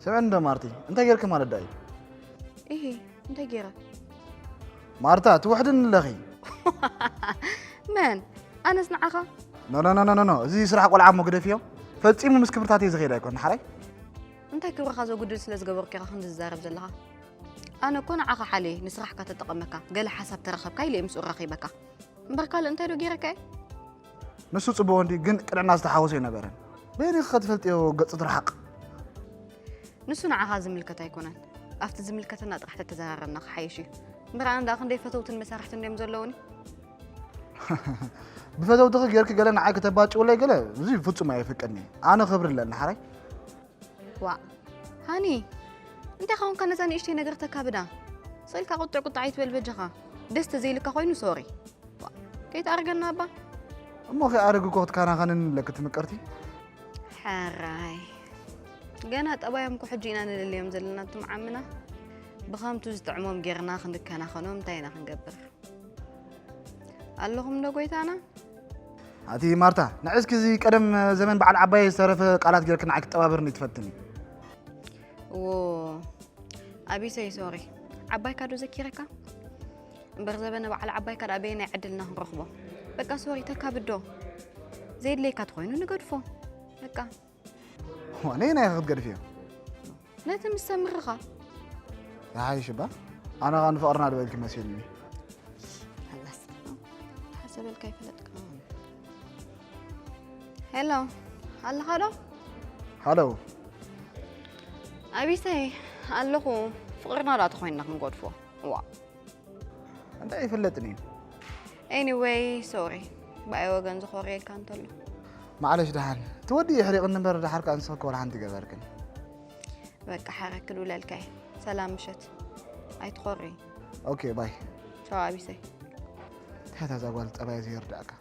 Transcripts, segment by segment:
ስምዕኒ እንዶ ማርቲ፣ እንታይ ጌርኪ ማለት ደኣ እዩ? እሂ፣ እንታይ ጌረ? ማርታ፣ ትውሕድኒ ኣለኺ። መን? ኣነስ ንዓኻ? ኖ ኖ ኖ ኖ፣ እዚ ስራሕ ቆልዓ እሞ ግደፍዮ። ፈጺሙ ምስ ክብርታተይ ዝኸይድ ኣይኮን ሓራይ። እንታይ ክብርኻ ዘጉድል ስለ ዝገበርኩ ኢኻ ከምዚ ዝዛረብ ዘለኻ? ኣነ እኮ ንዓኻ ሓልየ ንስራሕካ ተጠቐመካ፣ ገለ ሓሳብ ተረኸብካ ኢለ ምስኡ ረኺበካ። እምበር ካልእ እንታይ ዶ ጌረካ እየ? ንሱ ጽቡቕ እንዲ ግን ቅንዕና ዝተሓወሶ ኣይነበረን። በይንኺ ከትፈልጥዮ ገጹ ትርሓቕ። ንሱ ንዓኻ ዝምልከት ኣይኮነን። ኣብቲ ዝምልከተና ጥራሕ ተተዘራረብና ክሓይሽ እዩ። እምበር ኣነ ደኣ ክንደይ ፈተውትን መሳርሕትን ድዮም ዘለውኒ? ብፈተውትኺ ጌርኪ ገለ ንዓይ ከተባጭውለይ ገለ፣ እዚ ፍጹም ኣየፍቅድኒ። ኣነ ክብሪ ኣለኒ ሓራይ። ዋእ ሃኒ፣ እንታይ ኻውንካ ነዛ ንእሽተይ ነገር ተካብዳ? ስቕ ኢልካ ቁጥዕ ቁጥዕ ኣይትበል በጃኻ። ደስ ተዘይልካ ኮይኑ ሶሪ። ዋእ፣ ከይትኣርገና እባ። እሞ ከይኣረግ እኮ ክትከናኸንን ኣለኪ እቲ ምቅርቲ። ሕራይ፣ ገና ጠባዮም እኮ ሕጂ ኢና ንልልዮም ዘለና እቶም ዓምና። ብኸምቱ ዝጥዕሞም ጌርና ክንከናኸኖም እንታይ ኢና ክንገብር? ኣለኹም ዶ ጎይታና? ኣቲ ማርታ፣ ንዒ እስኪ እዚ ቀደም ዘመን በዓል ዓባይ ዝተረፈ ቃላት ጌርኪ ንዓይ ክትጠባብርኒ ትፈትኒ። ዎ ኣቢሰይ ሶሪ፣ ዓባይካ ዶ ዘኪረካ? እምበር ዘበነ በዓል ዓባይካ ደኣ በየናይ ዕድልና ክንረኽቦ? በቃ ሶሪ ተካብዶ። ዘየድለየካ ተኾይኑ ንገድፎ። በቃ ዋኔ ናይ ክትገድፍዮ። ነቲ ምስ ሰምርኻ። ይሓይሽ እባ። ኣነ ኸኣ ንፍቕርና ድበልኪ መሲልኒ። ሓላስ ሓሰበልካ ይፈለጥካ። ሄሎ፣ ኣለኻ ዶ? ሃሎ። ኣቢሰይ፣ ኣለኹ። ፍቕርና ዳ ተኾይንና ክንገድፎ። ዋ። እንታይ ይፍለጥኒ እዩ። ኤኒወይ ሶሪ፣ ብኣይ ወገን ዝኾርየካ እንተሎ። ማዕለሽ ደሓን ትወዲ ይሕሪቕኒ እምበር ደሓር ከኣ ንስኺ ወላ ሓንቲ ገበርክን። በቃ ሓረ ክድውለልካ እየ። ሰላም ምሸት። ኣይትኾሪ። ኦኬ ባይ። ቻው ኣቢሰይ። እንታይ እታ እዛ ጓል ጠባይ ዘይርዳእካ።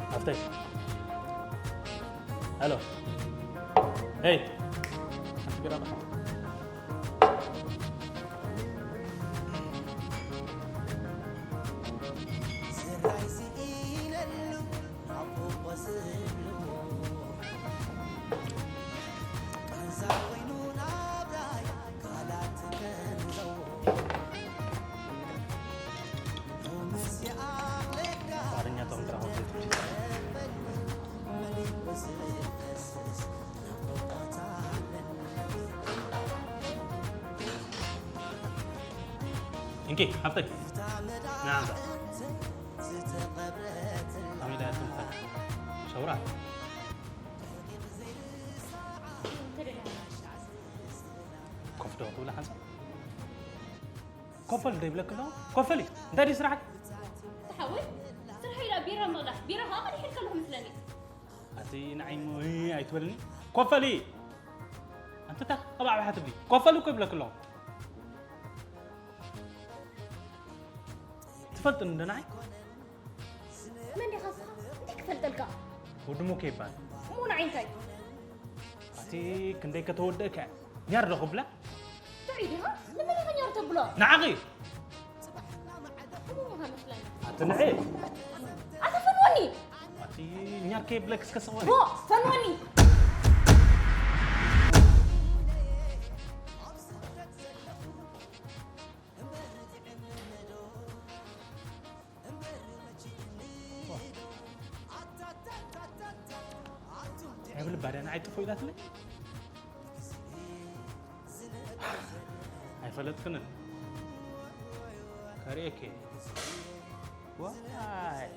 ኣፍተይ። ሄሎ። ሄይ። ሓንቲ ቢራ በል። እንኪ ሓብተይ ንዓምዛ ኣሚዳ ትምታ ሸውራ ኮፍ ዶ ትብላ ሓንሳ ኮፈል ዶ ይብለክ ኣለኹ? ኮፈሊ እንታይ ድዩ ስራሕክ? ተሓወይ ስራሕ ኢላ ቢራ ምቕዳሕ ቢራ ከዓ ቀዲሕልካ ኣለኹ መስለኒ። ኣቲ ንዓይ እሞ እይ ኣይትበልኒ። ኮፈሊ ኣንተ ታ ቀባዕባሕ ትብሊ ኮፈሊ እኮ ይብለክ ኣለኹ። ትፈልጥኒ እንዶ ንዓይ? መን ዲኻ ንስኻ? እንታይ ክፈልጠልካ? ወዲ ሙኬ ይበሃል። እሞ ንዓይ እንታይ? ኣቲ ክንደይ ከተወድእካ እያ። ኛር ዶ ክብላ? ጥዑይ ዲኻ? ንመን ኢኻ ኛር ተብሎ? ንዓኺ። ሕሙም ኢኻ መስለኒ። ኣቲ ንዒ። ኣታ ፈንወኒ። ኣቲ ኛር ከይብለክ እስከ ስቕ በሊ። ፎእ፣ ፈንወኒ። ዕብል ባርያ ንዓይ ጥፎ ኢላትለይ። ኣይፈለጥክንን። ከርእየኪ እየ። ዋይ።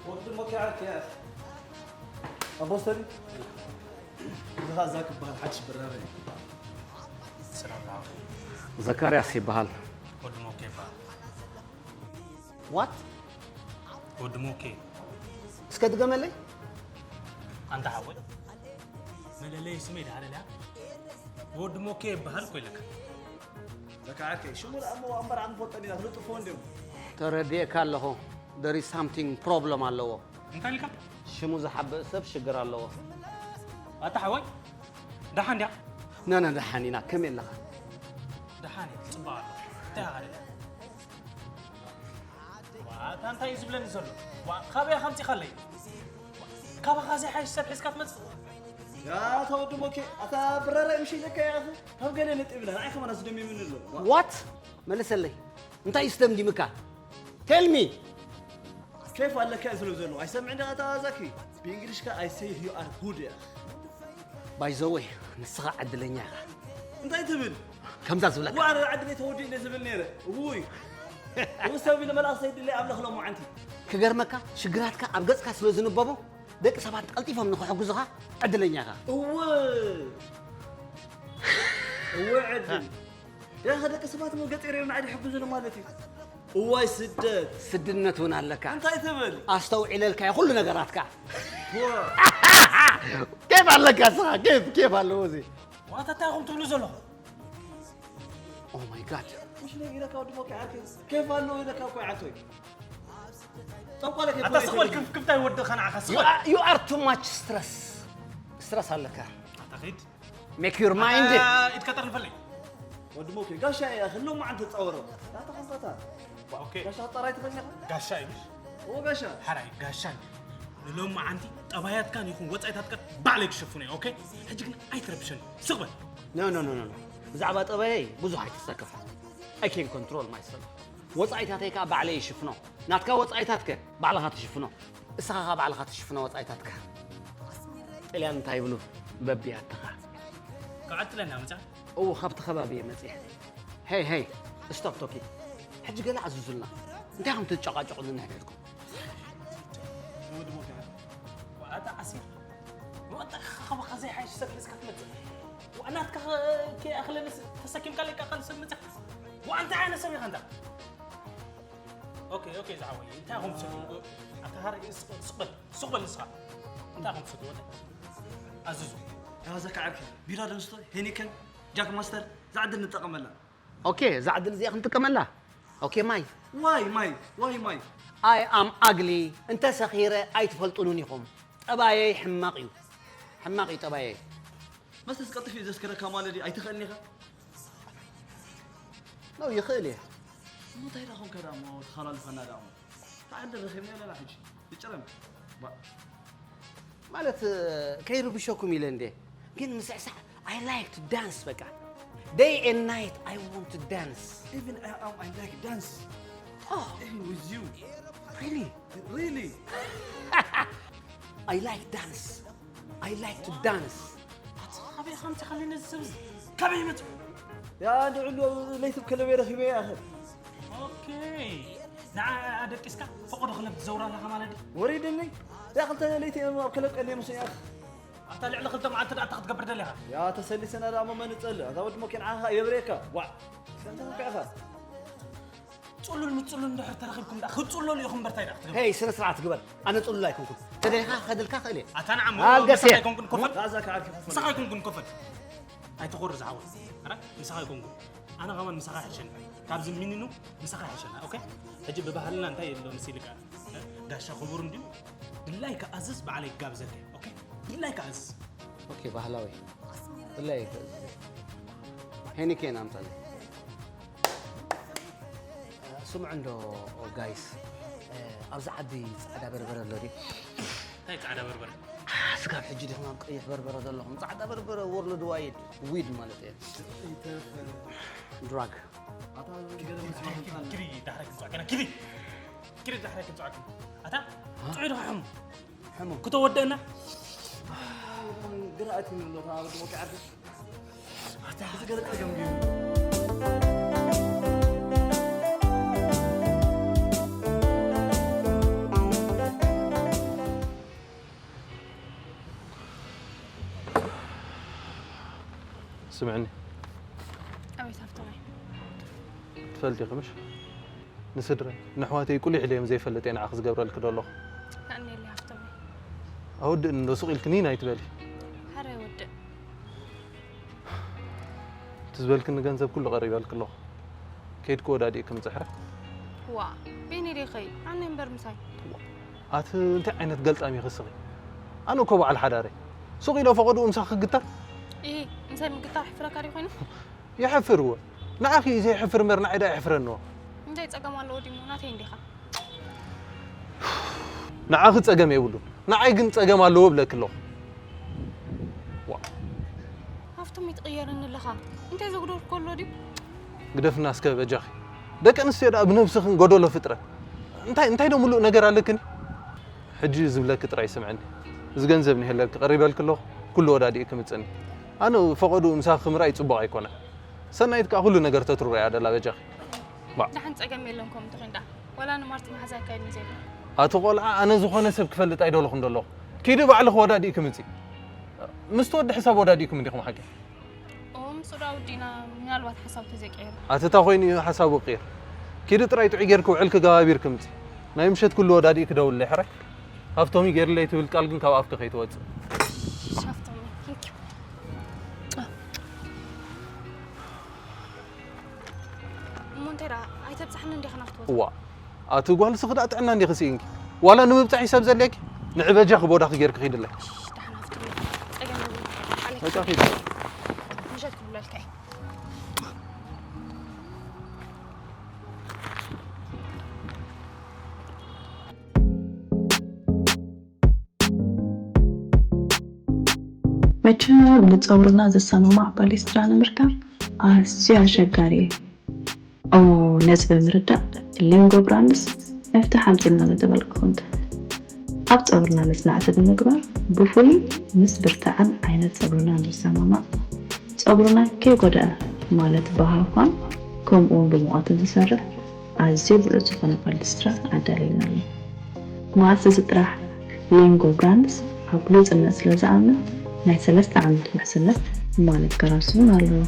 ወዲ ሞኪ ዓርኪ እያ። ኣቦስተሪ። እዚ ኸኣ ዛክ ይበሃል፣ ሓድሽ በራሪ እዩ። ሰላም ለዓኹ። ዘካርያስ ይበሃል። ወዲ ሞኬ ይበሃል። ዋት ወዲ ሞኬ። እስከ ድገመለይ። ኣንታ ሓወይ መለለይ ስመይ ደኣ ደልያ ወዲ ሞኬ ይበሃል እኮ ኢለካ። ዘካርያስ ሽሙ ደኣ እሞ ኣንበር ኣንፈልጦን ኢና፣ ክንጥፍኦ እንዲዮም። ተረዲኤካ ኣለኹ። there is something problem ኣለዎ። እንታይ ኢልካ? ሽሙ ዝሓብእ ሰብ ሽግር ኣለዎ። ኣታ ሓወይ ደሓን ድያ? ነነ ደሓን ኢና፣ ከመይ ኣለኻ? ደሓን እየ፣ ጽቡቕ ኣሎ። እንታይ ኢኻ ደኣ? ዋ፣ ኣታ እንታይ እዩ ዝብለኒ ዘሎ? ዋ፣ ካበይ ኢኻ ኣምጺኻለይ? ካባኻ ዘይሓይሽ ሰብ ሒዝካ ትመጽእ? ያ ተወዲ ሞኬ ኣታ ብረረ ምሽ ኢለካ ያኹ ካብ ገለ ነጥ ይብላ ንዓይ ከማን ኣስደሚምኒ ኣሎ። What? መልሰለይ። እንታይ እዩ ስደምዲምካ? Tell me። ኬፍ ኣለካ እዩ ዝብል ዘሎ ኣይሰምዕን ዲኻ ኣታ ዛኪ? ብእንግሊሽካ I say you are good እያ። By the way፣ ንስኻ ዕድለኛ ኢኻ። እንታይ ትብል? ከምዛ ዝብለካ። ዋረ ዓድለይ ተወዲኡ ኢለ ዝብል ነይረ። ውይ ውሰብ ኢለ መልኣኽ ሰይድለይ ኣምላኽ ሎማዓንቲ። ክገርመካ፣ ሽግራትካ ኣብ ገጽካ ስለ ዝንበቦ፣ ደቂ ሰባት ቀልጢፎም ንኽሕግዙኻ ዕድለኛ ኢኻ። እወ እወ ዕድል። ያኸ ደቂ ሰባት ሞ ገጢሮም ንዓዲ ይሕግዙኒ ማለት እዩ። እዋይ ስደት። ስድነት እውን ኣለካ። እንታይ ትብል? ኣስተውዒለልካ ኩሉ ነገራትካ። ዋ፣ ኬፍ ኣለካ እስኻ፣ ኬፍ፣ ኬፍ ኣለዎ እዚ። ዋታ እንታይ ኢኹም ትብሉ ዘለኹም? Oh my God። ምሽ ነጊረካ ወዲ ሞኬ ዓርከይ። ኬፍ ኣለዎ ኢለካ እኮ ዓርከይ። ጠንቋለ ኬፍ ኣታ ስቕ በል ክፍክፍታ ይወድእኻ ንዓኻ ስቕ You በል። are, you are too much stress። ስትረስ ኣለካ። ኣታ ኸይድ። Make your mind። ኣታ ኢድካ ጠርንፈለይ። ወዲ ሞኬ ጋሻ እያ ክሎም መዓን ተጻወሮ። ያታ ከምባታ። ኦኬ። ጋሻ ጠራይ ትኸኛኻ? ጋሻ እዩ። እዎ ጋሻ። ሓራይ ጋሻን ንሎም መዓንቲ ጠባያትካን ይኹን ወጻኢታትካ ባዕለይ ክሸፍኖ እየ። ኦኬ። ሕጂ ግን ኣይትረብሸኒ። ስቕ በል። No, no, no, no, no። ብዛዕባ ጠባየይ ብዙሕ ኣይትሰከፍ። I can control myself። ወጻኢታተይ ከኣ ባዕለይ ይሽፍኖ። ናትካ ወጻኢታትከ ባዕልኻ ትሽፍኖ። እስኻ ከኣ ባዕልኻ ትሽፍኖ ወጻኢታትካ። ጥልያን እንታይ ይብሉ? በቢያትኻ። ካብ ዓዲ ጥልያን መጻ? እዎ፣ ካብቲ ከባቢ እየ መጺአ። Hey, hey, stop talking። ሕጂ ገለ ኣዝዙልና። እንታይ ኢኹም ትጨቃጨቑ ዝንሕድኩም? ወዲ ሞት ያህል። ዋታ ዓሲር። ዋታ ካባኻ ዘይሓይሽ ሰብ ሒዝካ ትመጽእ። ዋናትካ ከይኣኽለንስ ተሰኪምካ ለይቃቐል ሰብ መጽእ። ዋንታ ዓይነት ሰብ ኢኻ እንታ። ኦኬ፣ ኦኬ፣ ዝሓወይ። እንታይ ኢኹም ትሰትዩ? ኣታ ሃር ስቕ በል፣ ስቕ በል ንስኻ። እንታይ ኢኹም ትሰትዩ? ወደ ኣዝዙ። ያዘካ ዓርኪ ቢራ ደንስቶ ሄኒከን ጃክ ማስተር ዛዕድል ንጠቐመላ። ኦኬ፣ እዛ ዕድል እዚኣ ክንጥቀመላ። ኦኬ፣ ማይ። ዋይ ማይ ዋይ ማይ። I am ugly። እንተ ሰኺረ ኣይትፈልጡንን ኢኹም። ጠባየይ ሕማቕ እዩ። ሕማቕ እዩ ጠባየይ። መስተስ ቀልጥፍ እዩ ዘስክረካ ማለት እዩ ኣይትኽእልን ኢኻ። ነው ይኽእል እየ። እሞ እንታይ ዳኹም ከዳሞ ተኸላልፈና ዳሞ ተዓንደ ረኺብና ኣለና ሕጂ ይጭረም። ባ- ማለት ከይርብሸኩም ኢለ እንዴ። ግን ምስዕሳዕ I like to dance በቃ። Day and night I want to dance። Even I, I, I like dance. Oh, Even with you. Really? Really? I like dance. I like to dance። ኣበይ ከምቲ ከሊ ነዚ ሰብ እዚ ካበይ ይመጽእ? ያ እንዲ ዕሉ ለይቲ ከለበይ ረኺበ ኣኸ ኦኬ። ንዓ ደቂስካ ፈቐዶ ክለብ ትዘውር ኣለኻ ማለት ድዩ? ወሪድኒ። ያ ክልተ ለይቲ ኣብ ከለብ ቀለ ምስ ያኽ ኣታ ልዕሊ ክልተ መዓልቲ ደኣ እንታይ ክትገብር ደሊኻ? ያ ተሰሊሰና ደኣ መመን ጸል ኣታ ወዲ መኪን ዓኻ የብሬካ። ዋ። ከምታ ከዕኻ ጽሉል ምጽሉል እንድሕር ተረኺብኩም ደኣ ክትጽለሉ ኢኹም በርታይ ደኣ ክትገብሩ። ሄይ፣ ስነ ስርዓት ግበር። ኣነ ጽሉል ኣይኮንኩን። ተደሊኻ ከድልካ ክእል እየ። ኣታ ንዓ ኣልገሴ። ምሳኻ ኣይኮንኩን ኮፈል። ራዛ ከዓርኪ ምሳኻ ኣይኮንኩን ኮፈል። ኣይትኾር ዝሓወይ። ኣረ ምሳኻ ኣይኮንኩን። ኣነ ከማን ምሳኻ ይሕሸኒ። ካብዚ ሚኒኑ ምሳኻ ይሕሸና። ኦኬ? ሕጂ ብባህልና እንታይ ኣሎ መሲልካ? ጋሻ ክቡር እንድዩ። ድላይካ ኣዝዝ ባዕለይ ጋብዘካ። ኦኬ? ድላይካ ኣዝዝ። ኦኬ፣ ባህላዊ። ብላይ ሄኒኬን ኣምጣልኝ። ስምዑ እንዶ ጋይስ፣ ኣብዚ ዓዲ ጻዕዳ በርበረ ኣሎ ድዩ? እንታይ ጻዕዳ በርበረ? ስጋብ ሕጂ ዲኹም ኣብ ቀይሕ በርበረ ዘለኹም? ጻዕዳ በርበረ ወርልድ ዋይድ ዊድ ማለት እየ። ድራግ። ኪዲ ዳሕረይ ክንጽዋዕ ገና ኪዲ። ኪዲ ዳሕረይ ክንጽዋዕ። ኣታ ጥዑይ ዶ ሕሙ? ሕሙ። ክተወደና? ግርኣት ይምሎ ታወድ ሞቂ ዓርኩ። ኣታ ገለ ጸገም ስምዕኒ ኣቤት ሃፍቶመይ። ትፈልጢ ኢኺ ምሽ ንስድራይ ንኣሕዋተይ ቁሊሕ ኢለ እዮም ዘይፈልጥ እየ ንዓኺ ዝገብረልኪ ዘለኹ ከኣነየለይ ሃፍቶመይ። ኣወድእኒ እንዶ ሱቕ ኢልክኒ ናይ ትበሊ ሓራይ ወድእ እቲ ዝበልክኒ ገንዘብ ኩሉ ቀሪበልኪ ኣለኹ ከይድኪ ወዳዲእኪ ምፅሕረ ዋ፣ ቤኒ ዲኺ? ኣነ እምበር ምሳይ። ኣቲ እንታይ ዓይነት ገልጣም ኢኺ ስኺ? ኣነ እኮ በዓል ሓዳር እየ። ሱቕ ኢለ ፈቐድኡ ምሳኺ ክግተር? ኢሂ፣ ምሳይ ምግታር ይሕፍረካ ድዩ ኮይኑ? ይሕፍር እወ። ንዓኺ እዩ ዘየሕፍር እምበር ንዓይ ደኣ የሕፍረኒ እወ። እንታይ ጸገም ኣለዎ ድዩ? ናተይ እንዲኻ። ንዓኺ ጸገም የብሉን። ንዓይ ግን ጸገም ኣለዎ እብለኪ ኣለኹ። ዋ። ሃፍቶም ይትቕየረኒ ኣለኻ። እንታይ ዘጉደልኩ ኣሎ ድዩ? ግደፍና እስከ በጃኺ። ደቂ ኣንስትዮ ደኣ ብነብስኽን ጎደሎ ፍጥረት። እንታይ እንታይ ዶ ምሉእ ነገር ኣለክኒ? ሕጂ ዝብለኪ ጥራይ ስምዕኒ። እዚ ገንዘብ ንሄለልኪ ቀሪበልኪ ኣለኹ። ኩሉ ወዳዲኡ ክምጽእኒ። ኣነ ፈቐድኡ ምሳኺ ክምርኣይ ጽቡቕ ኣይኮነን። ሰናይት ከኣ ኩሉ ነገር ተትርሮ እያ ደላ በጃኺ። ባ። ደሓን ጸገም የለን ከምኡ እንተኾይኑ ደኣ። ዋላ ንማርቲ መሓዛ ይካየድኒ ዘሎ። ኣቲ ቆልዓ ኣነ ዝኾነ ሰብ ክፈልጥ ኣይደለኹን ዘለኹ። ኪዲ ባዕልኺ ወዳዲኡ ክምጽእ። ምስ ትወዲ ሕሳብ ወዳዲእኩም እንዲኹም ሓቂ? ኦ፣ ምስ ወዳ ወዲና ምናልባት ሓሳብ ተዘይቀየሩ። ኣቲ እታ ኮይኑ እዩ ሓሳቡ ቅይር። ኪዲ ጥራይ ጥዑይ ጌርኪ ውዕልኪ ገባቢር ክምጽእ። ናይ ምሸት ኩሉ ወዳዲኡ ክደውልለይ ሕራይ። ሃፍቶሚ ጌርለይ ትብል ቃል ግን ካብ ኣፍኪ ከይትወጽእ። ሻፍቶም፣ thank you። እሞ እንታይ ደኣ ኣይተብጽሓኒ እንዲኻ ናብቲ ቦታ? እዋ፣ ኣቲ ጓል ስኺ ደኣ ጥዕና እንዲኺ ስኢንኪ? ዋላ ንምብጻሕ ሂሳብ ዘድልየኪ? ንዒ በጃኺ ቦዳኺ ጌርኪ ኺድለይ። እሺ፣ ደሓን ሃፍትለይ። ጸገም የብሉን። ኣሌክስ፣ በቃ ኺድ። ምሸት ክብለልካ እየ። መቸም ንጸጉርና ዘሰማማዕ ፓሌስትራ ንምርካብ ኣዝዩ ኣሸጋሪ እዩ። እሞ ነዚ ብምርዳእ ሊንጎ ብራንድስ መፍትሒ ኣምጺእልና ንተበልኩኹም። ኣብ ጸጉርና መጽናዕቲ ብምግባር ብፍሉይ ምስ ብርትዐን ዓይነት ጸጉርናን ዝሰማማዕ ጸጉርና ከይጎድኣ ማለት ብሃፋን ከምኡ እውን ብሙቐትን ዝሰርሕ ኣዝዩ ብሉጽ ዝኾነ ፓሌስትራ ኣዳሊልና ኣሎ። መዓስ እዚ ጥራሕ ሊንጎ ብራንድስ ኣብ ግሉጽነት ስለ ዝኣምን ናይ ሰለስተ ዓመት ውሕስነት ማለት ከራሲ እውን ኣለዎ።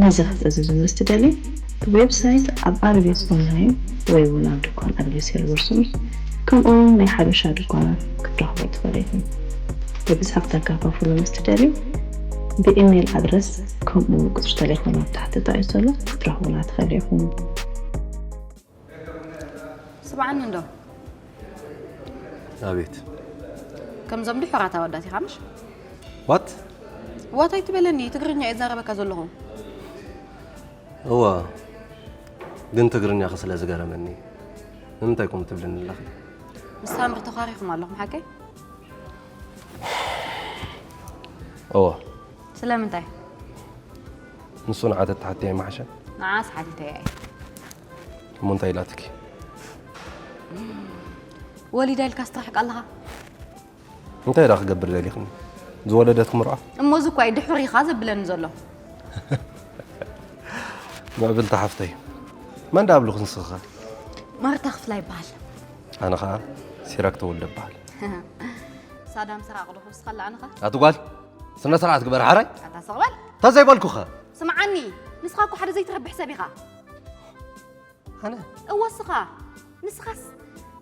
ነዚ ክትእዝዙ ምስ ትደልዩ ብዌብሳይት ኣብ ኣርቢስ ኦንላይን ወይ እውን ኣብ ድኳን ኣርቢስ ሄልበርሱን ከምኡ እውን ናይ ሓበሻ ድኳናት ክትረኽቡ ትኽእሉ ኢኹም። ብብዝሒ ክተካፋፍሉ ምስ ትደልዩ ብኢሜይል ኣድረስ ከምኡ እውን ቁፅሪ ቴሌፎን ኣብ ታሕቲ ተጠቒሱ ዘሎ ክትረኽቡና ትኽእሉ ኢኹም። ስምዓኒ እንዶ። ኣቤት። ከምዞም ድሑራት ኣወዳት ኢኻ ምሽ? ዋት? ዋት ኣይትበለኒ፣ ትግርኛ እየ ዝዛረበካ ዘለኹ። እዋ፣ ግን ትግርኛኺ ስለ ዝገረመኒ፣ ንምንታይ ከምኡ ትብልኒ ኣለኺ? ምስ ሳምሪ ተዃሪኹም ኣለኹም ሓቀይ? እዋ። ስለምንታይ? ንሱ ንዓ ተተሓትያ ኣይምሓሸን? ንዓስ ሓቲተያ እየ። እሞ እንታይ ኢላትኪ? ወሊዳ ኢልካስ ትርሕቅ ኣለኻ? እንታይ ደኣ ክገብር ደሊኽኒ? ዝወለደት ክምርዖ? እሞ እዚ እኳ እዩ ድሑር ኢኻ ዘብለኒ ዘሎ። ምዕብልቲ ሓፍተይ፣ መን ደኣ ኣብልኹ ንስኺ ኸ? ማርታ ክፍላ ይበሃል። ኣነ ኸኣ ሲራክ ተወልደ እበሃል። ሳዳም ሰራቕ ዶ ክውስኸላ ኣነ ኸ? ኣቲ ጓል፣ ስነ ስርዓት ግበር ሓራይ። ኣታ ስቕ በል። ተዘይበልኩኸ? ስምዓኒ፣ ንስኻ እኮ ሓደ ዘይትረብሕ ሰብ ኢኻ። ኣነ? እወ፣ እስኻ። ንስኻስ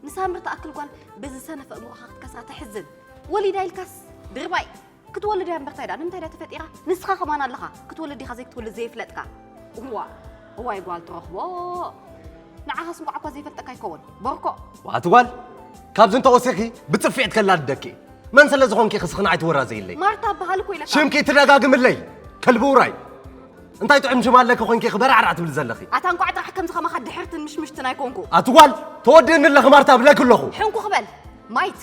ንሳምሪ ትኣክል ጓል ብዝሰነፈ እምሮኻ ክትከስራ ተሕዝን። ወሊዳ ኢልካስ ድርባይ። ክትወልድ እያ እምበር ታይ ደኣ፣ ንምንታይ ደኣ ተፈጢራ? ንስኻ ከማን ኣለኻ። ክትወልድ ዲኻ ዘይክትወልድ ዘይፍለጥካ። እዋ፣ እዋይ ጓል ትረኽቦ። ንዓኻስ እንቋዕ እኳ ዘይፈልጠካ ይከውን። ቦርኮ። ዋቲ ጓል፣ ካብዚ እንተወሲኺ ብጽፍዒት ከላድደኪ። መን ስለ ዝኾንኪ ኢኺ ስኽና ኣይትወራዘይለይ። ማርታ እበሃል እኮ ኢለካ። ሽምኪ ትደጋግምለይ፣ ከልቢ ውራይ። እንታይ ጥዑም ሽም ኣለኪ ኮይንኪ ኢኺ በራዕራዕ ትብሊ ዘለኺ? ኣታ እንቋዕ ጥራሕ ከምዚ ከማኻ ድሕርትን ምሽምሽትን ኣይኮንኩ። ኣቲ ጓል፣ ተወድእኒ ኣለኺ ማርታ እብለኪ ኣለኹ። ሕንኩ ክበል፣ ማይት።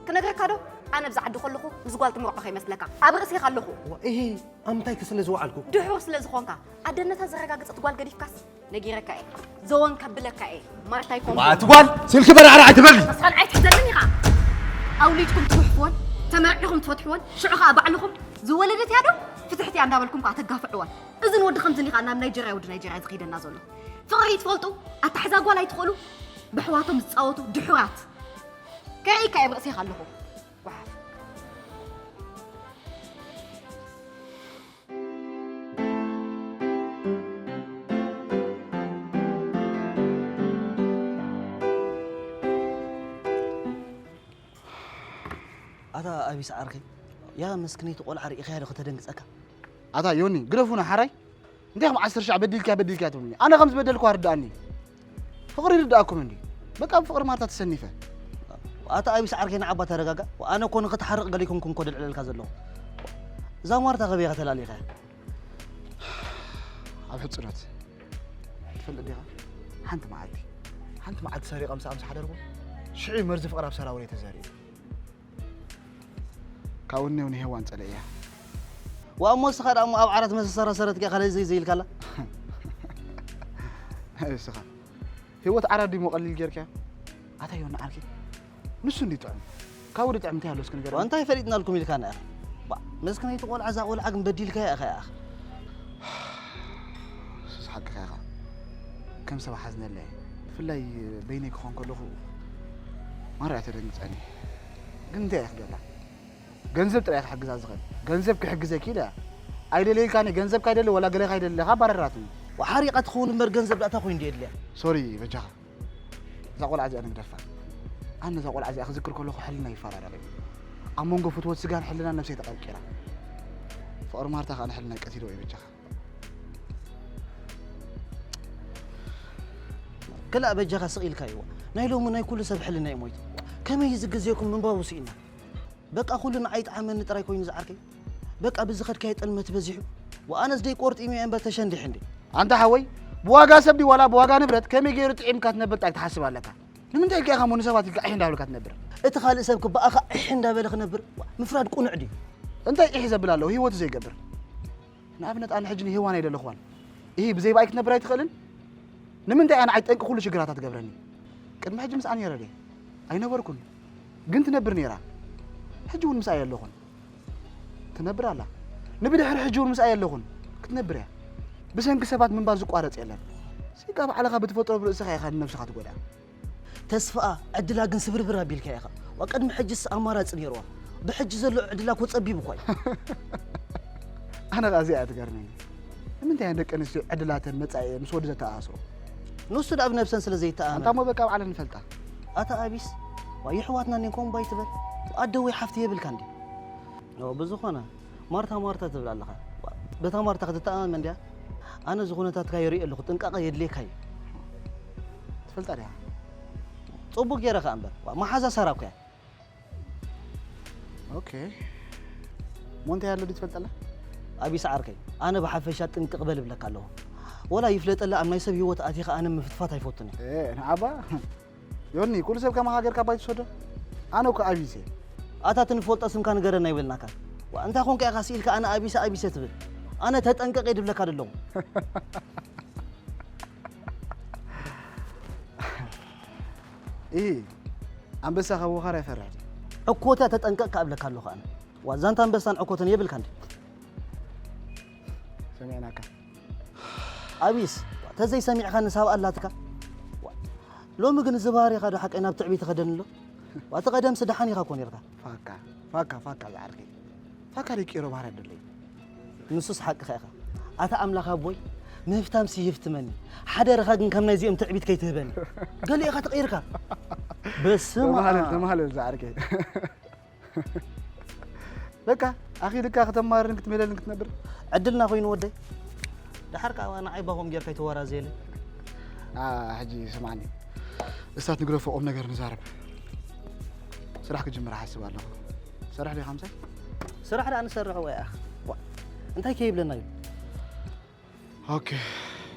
ክነግረካ ዶ? ኣነ ኣብዚ ዓዲ ከለኹ ምስ ጓል ትምርዖ ከይመስለካ። ኣብ ርእሴኻ ኣለኹ። ዋ፣ እሂ፣ ኣብ ምንታይኪ ስለ ዝወዓልኩ? ድሑር ስለ ዝኾንካ። ኣደነታ ዘረጋግጸት ጓል ገዲፍካስ? ነጊረካ እየ። ዘወን ከብለካ እየ። ማርታ ኣይኮንኩ። ዋ፣ ኣቲ ጓል፣ ስልኪ በራዕራዕ ኣይትበሊ። ኣስኻን ኣይትሕዘንን ኢኻ። ኣውሊድኩም ትጉሕፍወን፣ ተመርዒኹም ትፈትሕወን፣ ሽዑ ኸኣ ባዕልኹም ዝወለደት እያ ዶ ፍትሕቲ እያ እንዳበልኩም ከኣ ተጋፍዕወን። እዝን ወዲ ከምዝን ኢኻ ናብ ናይጀርያ ወዲ ናይጀርያ ዝኸይደና ዘሎ። ፍቕሪ ትፈልጡ፣ ኣታሕዛ ጓል ኣይትኽእሉ፣ ብሕዋቶም ዝጻወቱ ድሑራት። ከርእይካ እየ ኣብ ርእሴኻ ኣለኹ። ጓሓፍ። ኣታ ኣቢስ ዓርከይ፣ ያ መስክነይቲ ቆልዓ ርኢኻያ ዶ ከተደንግጸካ? ኣታ ዮኒ፣ ግደፉና ሓራይ። እንታይ ከም ዓሰርተ ሻዕ በዲልካ በዲልካ ትብሉኒ? ኣነ ከም ዝበደልኩ ኣርድኣኒ። ፍቕሪ ይርድኣኩም እንዲ? በቃ ብፍቕሪ ማርታ ተሰኒፈ። ኣታ ኣቢስ ዓርከይ ንዓባ ተረጋጋ። ኣነ እኮ ንኽትሓርቕ ገሊኩምኩም እኮ ደልዕለልካ ዘለኹ። እዛ ማርታ ከበይ ኢኻ ተላሊኻ? ኣብ ሕጽኖት ትፈልጥ ዲኻ? ሓንቲ መዓልቲ ሓንቲ መዓልቲ ሰሪቐ ምሳኣ ምስ ሓደርኩ ሽዑ መርዚ ፍቕሪ ኣብ ሰራውረይ ተዘሪኡ። ካብኡ እኔው ንሄዋን ጸለእያ። ዋእሞ እስኻ ደኣ እሞ ኣብ ዓራት መሰሰራሰረት ጌኻ ለዘይ ዘይልካላ። እስኻ ህይወት ዓራት ድሞ ቀሊል ጌርካ ኣታ ዮና ዓርኪ ንሱ እንዲ ጥዕም ካብኡ ድጥዕም እንታይ ኣሎ እስኪ ንገር። እንታይ ፈሊጥናልኩም ኢልካ ና። ባ መስክነይቲ ቆልዓ እዛ ቆልዓ ግን በዲልካ ኢኻ ኢኻ። ሱስ ሓቅኻ ኢኻ። ከም ሰብ ሓዝነለይ ብፍላይ በይነይ ክኾን ከለኹ ማርያ ተደንግጸኒ። ግን እንታይ እየ ክገብራ? ገንዘብ ጥራይ ክሕግዛ ዝኽእል። ገንዘብ ክሕግዘኪ ኢለ ኣይደለይልካኒ። ገንዘብ ካይደለ ወላ ገለኻ ኣይደለኻ ኣባረራትኒ። ሓሪቓ ትኸውን እምበር ገንዘብ ዳእታ ኮይኑ ድየ ድልያ። ሶሪ በጃኻ እዛ ቆልዓ እዚኣ ንግደፋ። ኣነ እዛ ቆልዓ እዚኣ ክዝክር ከለኹ ሕልና ይፈራረቕ እዩ። ኣብ መንጎ ፍትወት ስጋን ሕልናን ነብሰይ ተቐርቂራ። ፍቕሪ ማርታ ከኣ ንሕልናይ ቀቲልዎ እዩ በጃኻ። ክላእ በጃኻ ስቕ ኢልካ እዩዋ። ናይ ሎሚ ናይ ኩሉ ሰብ ሕልና እዩ ሞይቱ። ከመይ እዩ ዝግዜኩም ምንባቡ ስኢና። በቃ ኩሉ ንዓይ ጠዓመኒ ጥራይ ኮይኑ ዝዓርከይ። በቃ ብዝኸድካዮ ጥልመት በዚሑ። ወኣነስ ደይ ቆርጢሙ እየ እምበር ተሸንዲሕ እንዴ። ኣንታ ሓወይ ብዋጋ ሰብ ድዩ ዋላ ብዋጋ ንብረት ከመይ ገይሩ ጥዒምካ ትነብር ጣይ ትሓስብ ኣለካ። ንምንታይ ኢልካ ኢኻ እሞ ንሰባት ኢልካ ዒሕ እንዳበልካ ትነብር? እቲ ካልእ ሰብ ክበኣኻ ዒሕ እንዳበለ ክነብር ምፍራድ ቁኑዕ ድዩ? እንታይ ዒሕ ዘብል ኣለዎ ህይወቱ ዘይገብር? ንኣብነት ኣነ ሕጂ ንሄዋን ኣይደለኽዋን። ኢሂ ብዘይ ብኣይ ክትነብር ኣይትኽእልን? ንምንታይ ኣነ ዓይ ጠንቂ ኩሉ ሽግራታ ትገብረኒ? ቅድሚ ሕጂ ምስኣ ነይረ ድየ? ኣይነበርኩን። ግን ትነብር ነይራ። ሕጂ እውን ምስኣ የለኹን። ትነብር ኣላ። ንብድሕሪ ሕጂ እውን ምስኣ የለኹን። ክትነብር እያ። ብሰንኪ ሰባት ምንባር ዝቋረጽ የለን። ሲጋ ባዕልኻ ብትፈጥሮ ብርእስኻ ኢኻ ንነብስኻ ትጎድኣ። ተስፋኣ ዕድላ ግን ስብርብር ኣቢልካ ኢኻ። ዋ ቅድሚ ሕጅስ ኣማራጺ ነይርዋ። ብሕጂ ዘሎ ዕድላ እኮ ጸቢቡ እኳ እዩ። ኣነ ኸኣ እዚኣ እያ ትገርመኒ። ንምንታይ እየን ደቂ ኣንስትዮ ዕድላተን መጻኢኤን ምስ ወዲ ዘተኣሳስሮ? ንሱ ደኣ ብነብሰን ስለ ዘይተኣመን። ኣንታ እሞ በቃ ባዕለን ይፈልጣ። ኣታ ኣቢስ ዋ የሕዋትና እኔን ከምኡ እባ ኣይትበል። ኣደ ወይ ሓፍቲ የብልካን ድዩ? ኦ ብዝኾነ ማርታ ማርታ ትብል ኣለኻ። በታ ማርታ ክትተኣማመን ድያ? ኣነ እዚ ኩነታትካ ይርኢ ኣለኹ፣ ጥንቃቐ የድልየካ እዩ። ትፈልጣ ድያ? ጽቡቕ ገይረ ከኣ እምበር፣ መሓዛ ሳራ እኮ እያ። ኦኬ። እሞ እንታይ ኣሎ ድዩ ትፈልጠላ? ኣቢስ ዓርከይ፣ ኣነ ብሓፈሻ ጥንቅቕ በል እብለካ ኣለኹ። ወላ ይፍለጠላ ኣብ ናይ ሰብ ህይወት ኣቲኻ ኣነ ምፍትፋት ኣይፈቱን እየ። ንዓባ ዮኒ፣ ኩሉ ሰብ ከማኻ ጌርካ ባይ ትሰዶ? ኣነ እኮ ኣቢሰ። ኣታ እቲ ንፈልጦ ስምካ ንገረና ኣይበልናካን። ዋ፣ እንታይ ኮንካ ኢኻ ስኢልካ ኣነ ኣቢሰ ኣቢሰ ትብል? ኣነ ተጠንቀቕ እየ ድብለካ ደለኹ። ኢ ኣንበሳ ካብ ወኻር ኣይፈርሕ ድዩ? ዕኮታ ተጠንቀቕ ከኣ እብለካ ኣለኹ ኣነ። ዋ፣ ዛንታ ኣንበሳን ዕኮተን የብልካን ድዩ? ሰሚዕናካ። ኣቢስ ተዘይሰሚዕካ ንሳብ ኣላትካ። ሎሚ ግን እዚ ባህሪኻ ዶ ሓቀይ ናብ ትዕቢት ይኸደኒ ኣሎ? እቲ ቀደምሲ ደሓን ኢኻ እኮ ነርካ። ፋካ ፋካ ፋካ ዝዓርከይ ፋካ ደቂሮ ባህሪ ኣለለይ። ንሱስ ሓቅኻ ኢኻ። ኣታ ኣምላኽ ኣቦይ ምህፍታምሲ ይህፍትመኒ። ሓደራኻ ግን ከም ናይዚኦም ትዕቢት ከይትህበኒ። ገሊእኻ ተቐይርካ። በስመ ተማሃለል ኣብ። ተማሃለል ዝዓርከይ። በቃ ኣኺልካ ከተማርርን ክትምህለልን ክትነብር። ዕድልና ኮይኑ ወደይ። ደሓር ከኣ ንዓይ ባኹም ጌርካ ኣይተወራዘየለይ። ሕጂ ስምዓኒ፣ እሳት ንግረፎ ቁም ነገር ንዛረብ። ስራሕ ክጅምር እሓስብ ኣለኹ። ትሰርሕ ዲኻ ምሳይ? ስራሕ ደኣ ንሰርሕ ወይ ኣኽ እንታይ ከይብለና እዩ። ኦኬ፣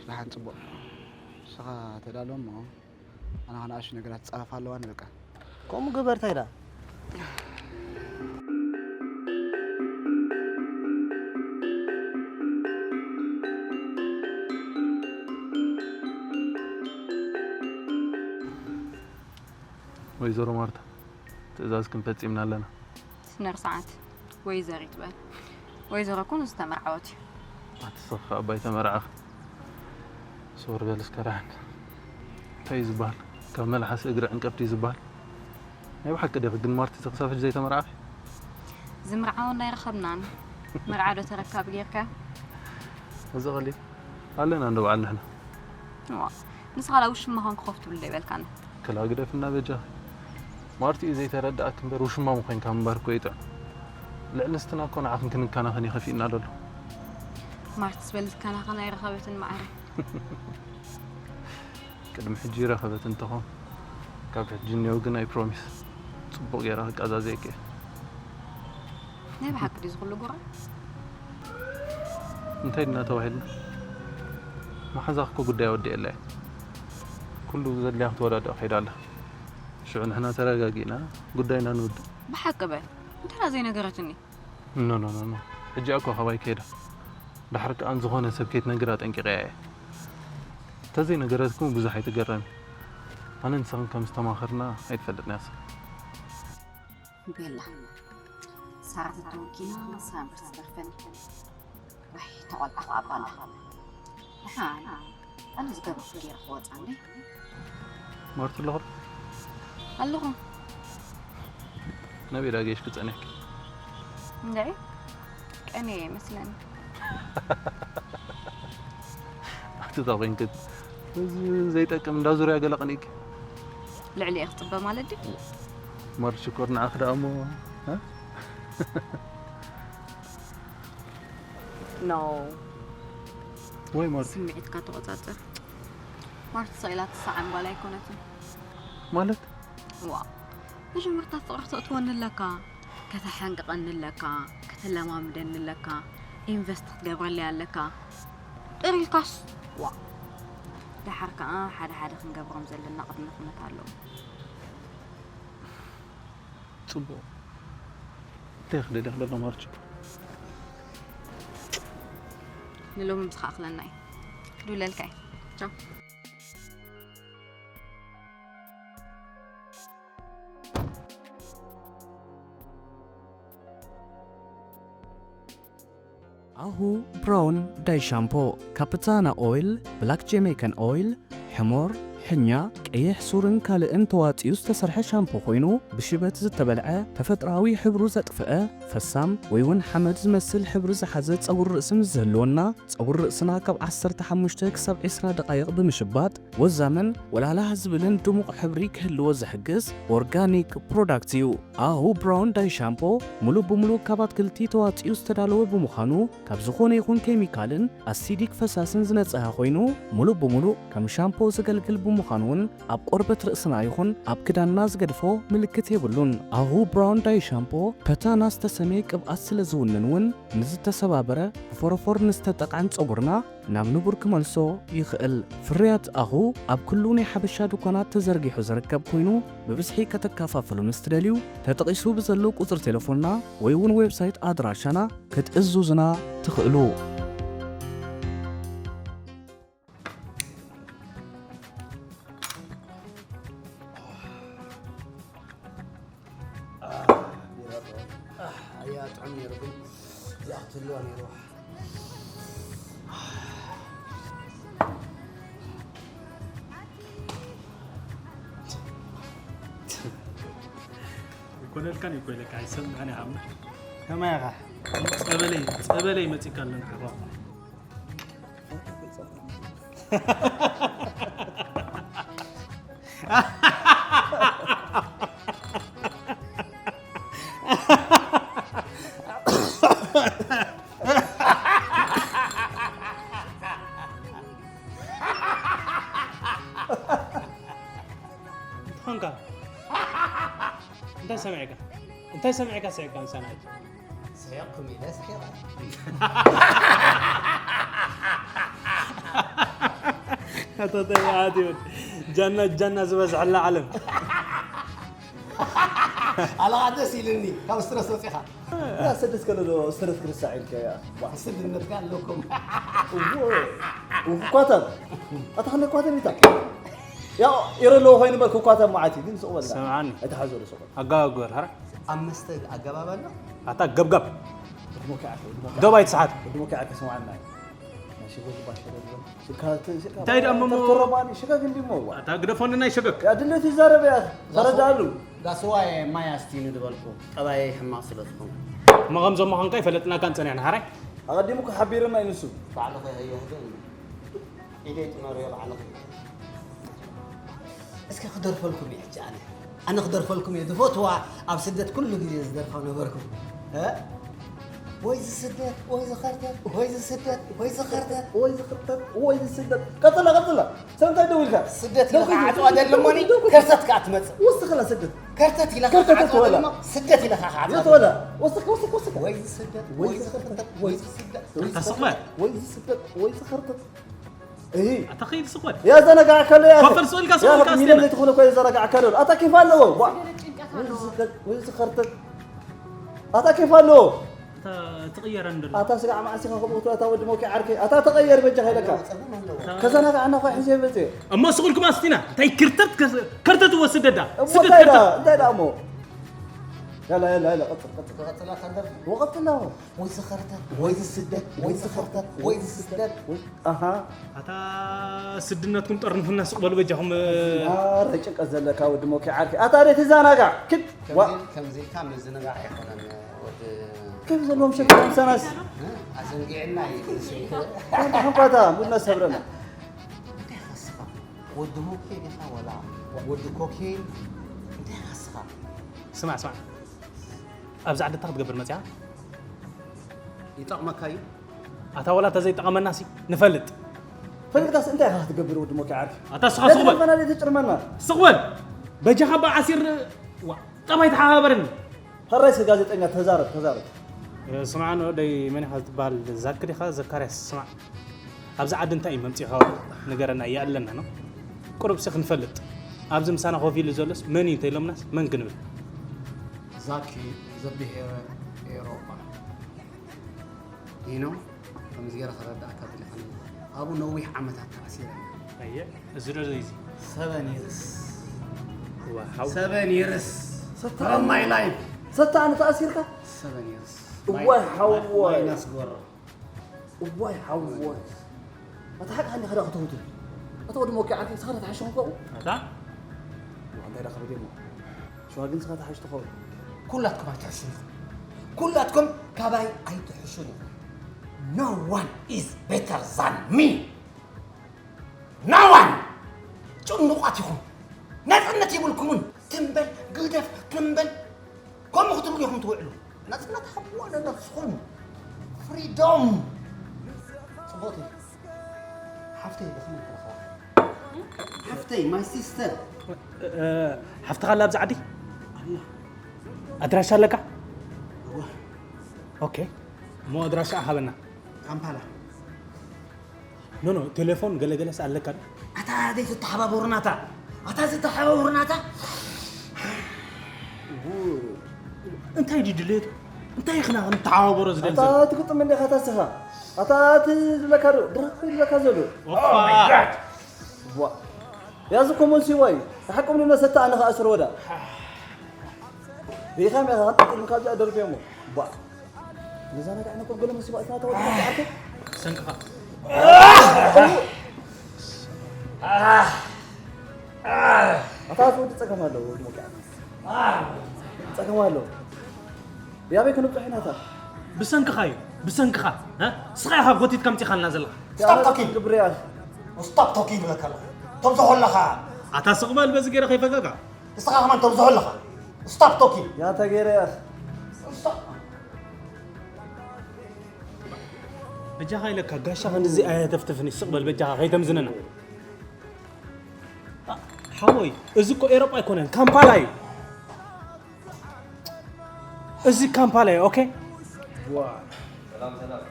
ደሓን ጽቡቕ። ንስኻ ተዳሎ እሞ ኣነ ኸኣ ንኣሽቱ ነገራት ክጻረፋ ኣለዋኒ በቃ። ከምኡ ግበር ታይ ደኣ። ወይዘሮ ማርታ ትእዛዝክን ፈጺምና ኣለና። ስነ ስርዓት ወይዘሪት በል። ወይዘሮ እኮ ንዝተመርዓወት እዩ። ኣቲ ሰፍ ኣባይ ተመርዓኺ። ሶር በል እስከ ራሕን። እንታይ እዩ ዝበሃል? ካብ መልሓስ እግሪ ዕንቀፍቲ እዩ ዝበሃል። ናይ ብሓቂ ዲኺ ግን ማርቲ ክሳብ ሕጂ ዘይተመርዓኺ? ዝምርዓወን ኣይረኸብናን። መርዓ ዶ ተረካቢ ጌርካ? እዚ ቀሊል ኣለና እንዶ በዓል ንሕና። እዋ ንስኻ ላ ውሽማኻን ክኸፍትሉ ዶ ይበልካና? ክላ ግደፍና በጃኺ። ማርቲ እዩ ዘይተረድኣኪ እምበር ውሽማ ምኾንካ ምንባር እኮ ይጥዕም። ልዕሊ ንስትና እኮ ንዓኽን ክንከናኸን እዩ ከፊእና ዘሎ። ማርትስ በልዝካና ኸና ይረኸበትን ማዕረ። ቅድሚ ሕጂ ይረኸበት እንተኾን፣ ካብ ሕጂ እኒኦ ግን፣ ኣይ ፕሮሚስ፣ ጽቡቕ ገይራ ክቀዛዘየኪ እየ። ናይ ብሓቂ ድዩ ዝኹሉ ጉራ? እንታይ ድና ተባሂልና? መሓዛኽ እኮ ጉዳይ ወዲኤላ እየ። ኩሉ ዘድልያ ክትወዳድኦ ከይዳ ኣላ። ሽዑ ንሕና ተረጋጊእና ጉዳይና ንውድእ። ብሓቂ በል፣ እንተና ዘይነገረትኒ። ኖ፣ ኖ፣ ኖ፣ ኖ። ሕጂ እኮ ካባይ ከይዳ። ድሓር ከኣ ዝኾነ ሰብ ከይትነግር ኣጠንቂቐያ እየ። እንተዘይነገረትኩም ብዙሕ ኣይትገረሚ። ኣነ ንስኽን ከም ዝተማኸርና ኣይትፈልጥን እያ። ቤላ፣ ሳራ ተተወኪና ሳምሪ ትደርፈኒ። ወይ፣ ተቆልዓ ከኣ ባላ። ደሓን፣ ኣነ ዝገበርኩ ገይረ ክወጻ እንዴ? ማርቲ ኣለኹ ዶ? ኣለኹ። ናበይ ዳ ገይሽ ክጸንሕኪ? እንድዒ፣ ቀንየ ይመስለኒ። ኣቲ ተኾይንክት፣ እዚ ዘይጠቅም እንዳ ዙርያ ገለ ቀኒእኪ። ልዕሊ እየ ክጽበ ማለት ድዩ? ማርቲ ሽኮር ንዓኺ ደኣ እሞ፣ እ? ኖ። ወይ ማርቲ። ስምዒትካ ተቆጻጸር። ማርቲ ስቕ ኢላ ትሰዓም ጓል ኣይኮነትን። ማለት? ዋ። መጀመርታ ፍቕሪ ክተእትወኒ ኣለካ፣ ከተሓንቅቐኒ ኣለካ፣ ከተለማምደኒ ኣለካ፣ ኢንቨስት ክትገብረለይ ኣለካ። ጥር ኢልካስ? ዋ። ደሓር ከኣ ሓደ ሓደ ክንገብሮም ዘለና ቅድመ ኩነት ኣለዉ። ጽቡቕ። እንታይ ክደልያ ክደሎ ማርች? ንሎሚ ምስ ከኣኽለና እዩ። ክድውለልካ እየ። ቻው። ኣሁ ብራውን ዳይ ሻምፖ፣ ካፕታና ኦይል፣ ብላክ ጀሜይካን ኦይል፣ ሕሞር፣ ሕኛ፣ ቀይሕ ሱርን ካልእን ተዋጺኡ ዝተሰርሐ ሻምፖ ኮይኑ፣ ብሽበት ዝተበልዐ ተፈጥሮኣዊ ሕብሩ ዘጥፍአ፣ ፈሳም ወይ እውን ሓመድ ዝመስል ሕብሪ ዝሓዘ ጸጉሪ ርእሲ ምስ ዝህልወና፣ ጸጉሪ ርእስና ካብ ዓሰርተ ሓሙሽተ ክሳብ ዕስራ ደቓይቕ ብምሽባጥ፣ ወዛምን ወላላህ ዝብልን ድሙቕ ሕብሪ ክህልዎ ዝሕግዝ ኦርጋኒክ ፕሮዳክት እዩ። ኣሁ ብራውን ዳይ ሻምፖ ሙሉእ ብሙሉእ ካብ ኣትክልቲ ተዋጺኡ ዝተዳለወ ብምዃኑ፣ ካብ ዝኾነ ይኹን ኬሚካልን ኣሲዲክ ፈሳስን ዝነጽሀ ኮይኑ፣ ሙሉእ ብሙሉእ ከም ሻምፖ ዘገልግል ብምዃኑ እውን ኣብ ቆርበት ርእስና ይኹን ኣብ ክዳንና ዝገድፎ ምልክት የብሉን። ኣሁ ብራውን ዳይ ሻምፖ ፐታና ዝተሰምየ ቅብኣት ስለ ዝውንን እውን፣ ንዝተሰባበረ ብፎረፎር ንዝተጠቕዐን ጸጉርና ናብ ንቡር ክመልሶ ይኽእል። ፍርያት ኣኹ ኣብ ኩሉ ናይ ሓበሻ ድኳናት ተዘርጊሑ ዝርከብ ኮይኑ፣ ብብዝሒ ከተከፋፍሉ ምስ ትደልዩ፣ ተጠቒሱ ብዘሎ ቁጽሪ ቴሌፎንና ወይ እውን ዌብሳይት ኣድራሻና ክትእዝዙና ትኽእሉ። ኣያ ጥዑም ነይሩ ግን እዚኣ ክትህልዋ ነይርዋ። ይኮነልካን ይኮይለካ ኣይሰምዕን ኢኻ እሞ ከማይ ኢኻ? ጸበለይ ጸበለይ መጺካ ኣለና ሓባ እንታይ ኾንካ? እንታይ ሰሚዕካ? እንታይ ሰሚዕካ ስሒቕካ ምሳና ሕጂ? ስሒቕኩም ኢለ ስሒቐ። ኣቶ ተባዓት ይሁን ጃና ጃና ዝበዝሐላ ዓለም ኣላኻ ደስ ኢልኒ ካብ ስትረስ ወፂኻ። ስደት ከሎ ዶ ስትረስ ክርስዕ ኢልካ እያ። ስድነትካ ኣለኩም። ኳተር ኣታ ክንደ ኳተር ኢታ ያው ኢረ ኣለዎ ኮይኑ በል ክኳተር መዓት እዩ ግን ስቕ በል ሰምዓኒ ኣይትሓዞ ዶ ስቕ በል ኣጋግበር ሐረ ኣብ መስተ ኣገባብ ኣሎ። ኣታ ገብጋብ ወዲ ሞኪ ዓርከ ወዲ ሞኪ ዶብ ኣይትስሓት ወዲ ሞኪ ዓርከ ስምዓና እዩ ናይ ሽጎ ባሸረ ሽካ ሽካ እንታይ ደኣ እሞ? ተረባኒ ሽካ ግን ዲሞ ዋ ኣታ ግደፎኒ ናይ ሸገግ ኣድለት ይዛረብ እያ ተረዳሉ ጋስዋይ ማይ ኣስቲኑ ዝበልኩ ጠባይ ሕማቕ ስለ ዝኾነ እሞ ከም ዘመዃንካ ይፈለጥናካን ጸኒሕና ሓራይ ኣቐዲሙ ክሓቢርና እዩ ንሱ ባዕልኸ ህየህደ ኢደይ ጥመርዮ ባዕልኸ እስከ ክደርፈልኩም እየ ሕጂ ኣነ ኣነ ክደርፈልኩም እየ ዝፈትዋ ኣብ ስደት ኩሉ ግዜ ዝደርፋ ነበርኩም እ? ወይ ዝስደት ወይ ዝኸርተት ወይ ዝስደት ወይ ዝኸርተት ወይ ዝኽርተት ወይ ዝስደት። ቀጽላ፣ ቀጽላ። ሰምታይ ደው ኢልካ? ስደት ኢልካ ዓጽዋ ደልሞኒ ከርተት ከኣ ትመጽእ። ወስኽላ ስደት። ከርተት ኢልካ ከርተት ዓጽዋ ትበላ። ደልሞ ስደት ኢልካ ከኣ ዓጽዋ የት በላ? ደልሞ። ወስኽ፣ ወስኽ፣ ወስኽ፣ ወስኽ። ወይ ዝስደት ወይ ዝኸርተት ወይ ዝስደት ወይ ዝኸርተት ወይ ዝስደት ወይ ዝኸርተት። እሂ። ኣታ ኸይድ ስቕ በል። የዘነጋዕካ ኣሎ ያ። ኮፈር ስቕ ኢልካ ስቕ በል ያ ሚሊዮን ካስቴና። ዘይትኾነ እኮ የዘነጋዕካ ኣሎ። ኣታ ኬፍ ኣለዎ። ቧ። ጭንቀት ኣለዎ። ወይ ዝኸርተት። ኣታ ኬፍ ኣለዎ። ኣታ ትቕየር እንድላ። ኣታ ስጋዕ መዓስ ኢኻ ከምኡ ክትብል ኣታ ወዲ ሞኪ ዓርከይ። ኣታ ተቐየር በጃኻ ኢለካ። ከዘናጋዕና እኮ ሕዜ መጽእ። እሞ ስቕ ኢልኩም ኣስቲና። እንታይ ክርተት ከስ- ከርተት ወስደዳ። እሞ ስደት እንታይ ዳ ከርተት። እንታይ ዳ እሞ። ያላ ያላ ያላ ቀጽል ቀጽል። ክቐጽላ ከንደር ወቐጽላ። ወይ ዝኸርተት ወይ ዝስደት ወይ ዝኸርተት ወይ ዝስደት ወይ ኣሃ ኣታ ስድነትኩም ጠርንፉና ስቕ በሉ በጃኹም። ኣረ ጭንቀት ዘለካ ወዲ ሞኪ ዓርኪ ኣታ ደይ ትዛናጋዕ ክድ ዋ ከምዚ ኢልካ ምዝንጋዕ ኣይኮነን ወዲ ከም ዘለዎም ሸክሎም ሰናስ ኣዘንጊዕና እዩ ሓንኳታ ሙድና ሰብረና እንታይ ከስኻ ወዲ ሞኬ ዲኻ ወላ ወዲ ኮኬን እንታይ ከስኻ ስማዕ ስማዕ ኣብዚ ዓዲ እንታይ ክትገብር መፅያ ይጠቕመካ እዩ ኣታ ወላ ተዘይጠቐመና ሲ ንፈልጥ ፈለጥካስ እንታይ ኢኻ ክትገብር ወዲ ሞኪ ዓርኪ ኣታ ስኻ ስቕ በል ፈና ዘይትጭርመና ስቕ በል በጃኻ ባ ዓሲር ዋ ጠባይ ተሓባበርኒ ሕራይ እስኪ ጋዜጠኛ ተዛረብ ተዛረብ ስማዕ ኖ ደይ መን ኢኻ ትበሃል ዛኪ ዲኻ ዘካርያስ ስማዕ ኣብዚ ዓዲ እንታይ እዩ መምፂእኻ ንገረና እያ ኣለና ነው ቁሩብ ሲ ክንፈልጥ ኣብዚ ምሳና ኮፍ ኢሉ ዘሎስ መን እዩ እንተኢሎምናስ መን ክንብል ዛኪ ዘብሄረ ኤሮፓ ዲኖ ከምዚ ገይረ ከረዳእካ ደሊኻ ኣብኡ ነዊሕ ዓመታት ተኣሲረ ነይረ። ኣየ እዚ ዶ ዘይዚ ሰበን ይርስ ሰበን ይርስ from my life ሰታ ኣነ ተኣሲርካ ሰበን ይርስ እዋይ ሓወይ ማይናስ ጎሮ እዋይ ሓወይ ኣታ ሓቂ ሃኒ ኸዳ ክትውቱ ኣታ ወዲ ሞኪ ዓርኪ ስኻ ተሓሽኹም ከኡ ኣታ እንታይ ዳ ከበደ እሞ ሽዋ ግን ስኻ ተሓሽ ትኸውን ኩላትኩም ኣይትሕሹን ኢኹም ኩላትኩም ካባይ ኣይትሕሹን ኢኹም no one is better than me no one ጭኑቓት ኢኹም ናፅነት የብልኩምን ትንበል ግደፍ ትንበል ከምኡ ክትብሉ ኢኹም ትውዕሉ ናፅነት ሃብዋ ነነብስኹም ፍሪዶም ፅቡቕቲ ሓፍተይ ብኸመይ ትረኽባ ሓፍተይ my sister ሓፍትኻ ኣላ ኣብዚ ዓዲ ኣድራሻ ኣለካ ኦኬ እሞ ኣድራሻ ሃበና ካምፓላ ኖ ኖ ቴሌፎን ገለገለስ ኣለካ ዶ ኣታ ዘይትተሓባበሩናታ ኣታ ዝተሓባበሩናታ እንታይ ድዩ ድሌቱ እንታይ ኢኽና ክንተሓባበሮ ዝደሊ ኣታ ዘሎ ትግጥም እንዲኻ ተስኻ ኣታ እቲ ዝብለካ ዶ ድራክ ይብለካ ዘሎ ኦፋ ዋ ያዚ ኮሞን ሲዋይ ተሓቁም ንነሰታ ኣነ ከኣ ስሮዳ ሪኻ ሚኻ ቀጥልም ካብዚኣ ደርፊ እሞ ባ ነዛ ነገር ኣነ ኮገለ መሲባ እትና ተወዲ ዓርኩ ሰንቅኻ ኣታ ወዲ ጸገም ኣለዎ ወዲ ሞቃ ጸገም ኣለዎ ያበይ ክንብጽሕ ኢና እታ ብሰንክኻ እዩ ብሰንክኻ እ? ንስኻ ኢኻ ጎቲትካ ምጺኻልና ዘለኻ Stop talking! ግብርያ Stop talking ይብለካ ኣለኹ። ተብዝሖ ኣለኻ። ኣታ ስቕ በል በዚ ገይረ ከይፈጋጋ። ንስኻ ከማን ተብዝሖ ኣለኻ። Stop talking! ያ ተገይረ እያ። Stop! በጃኻ ኢለካ ጋሻ ክንድዚ ኣየተፍትፍኒ ስቕ በል በጃኻ ከይተምዝነና። ሓወይ እዚ እኮ ኤሮጳ ኣይኮነን ካምፓላ እዩ። እዚ ካምፓላ እዩ ኦኬ። ሰላም ሰላም።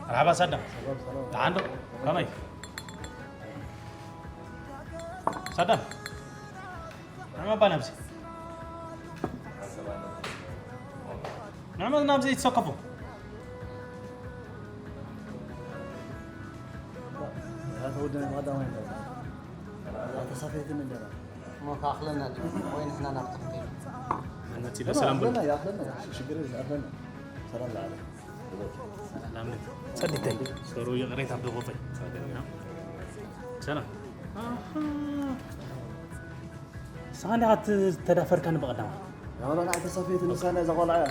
መርሓባ ሳዳም። ደሓን ዶ? ከመይ? ሳዳም። ንዕመባ ናብዚ። ንዕመ ናብዚ ይትሰከፉ። ተሳፈይትን እንደና እሞ ካኽለና ድዩ ወይ ንሕና ናብ ትሕቲ መን መጺ ሰላም በሉ ኣኽለና ኣኽለና ሽግር የለን ኣኽለና ሰላም ለዓለ ሰላም ጸድተይ ሰሩ ይቕሬታ ብደኾፈይ ሰላም ንስኻ እንዲኻ ተዳፈርካኒ ብቐዳማይ ናብራ ንዓይ ተሳፈይትን ንሳ ናይ ዘቆልዓ እያ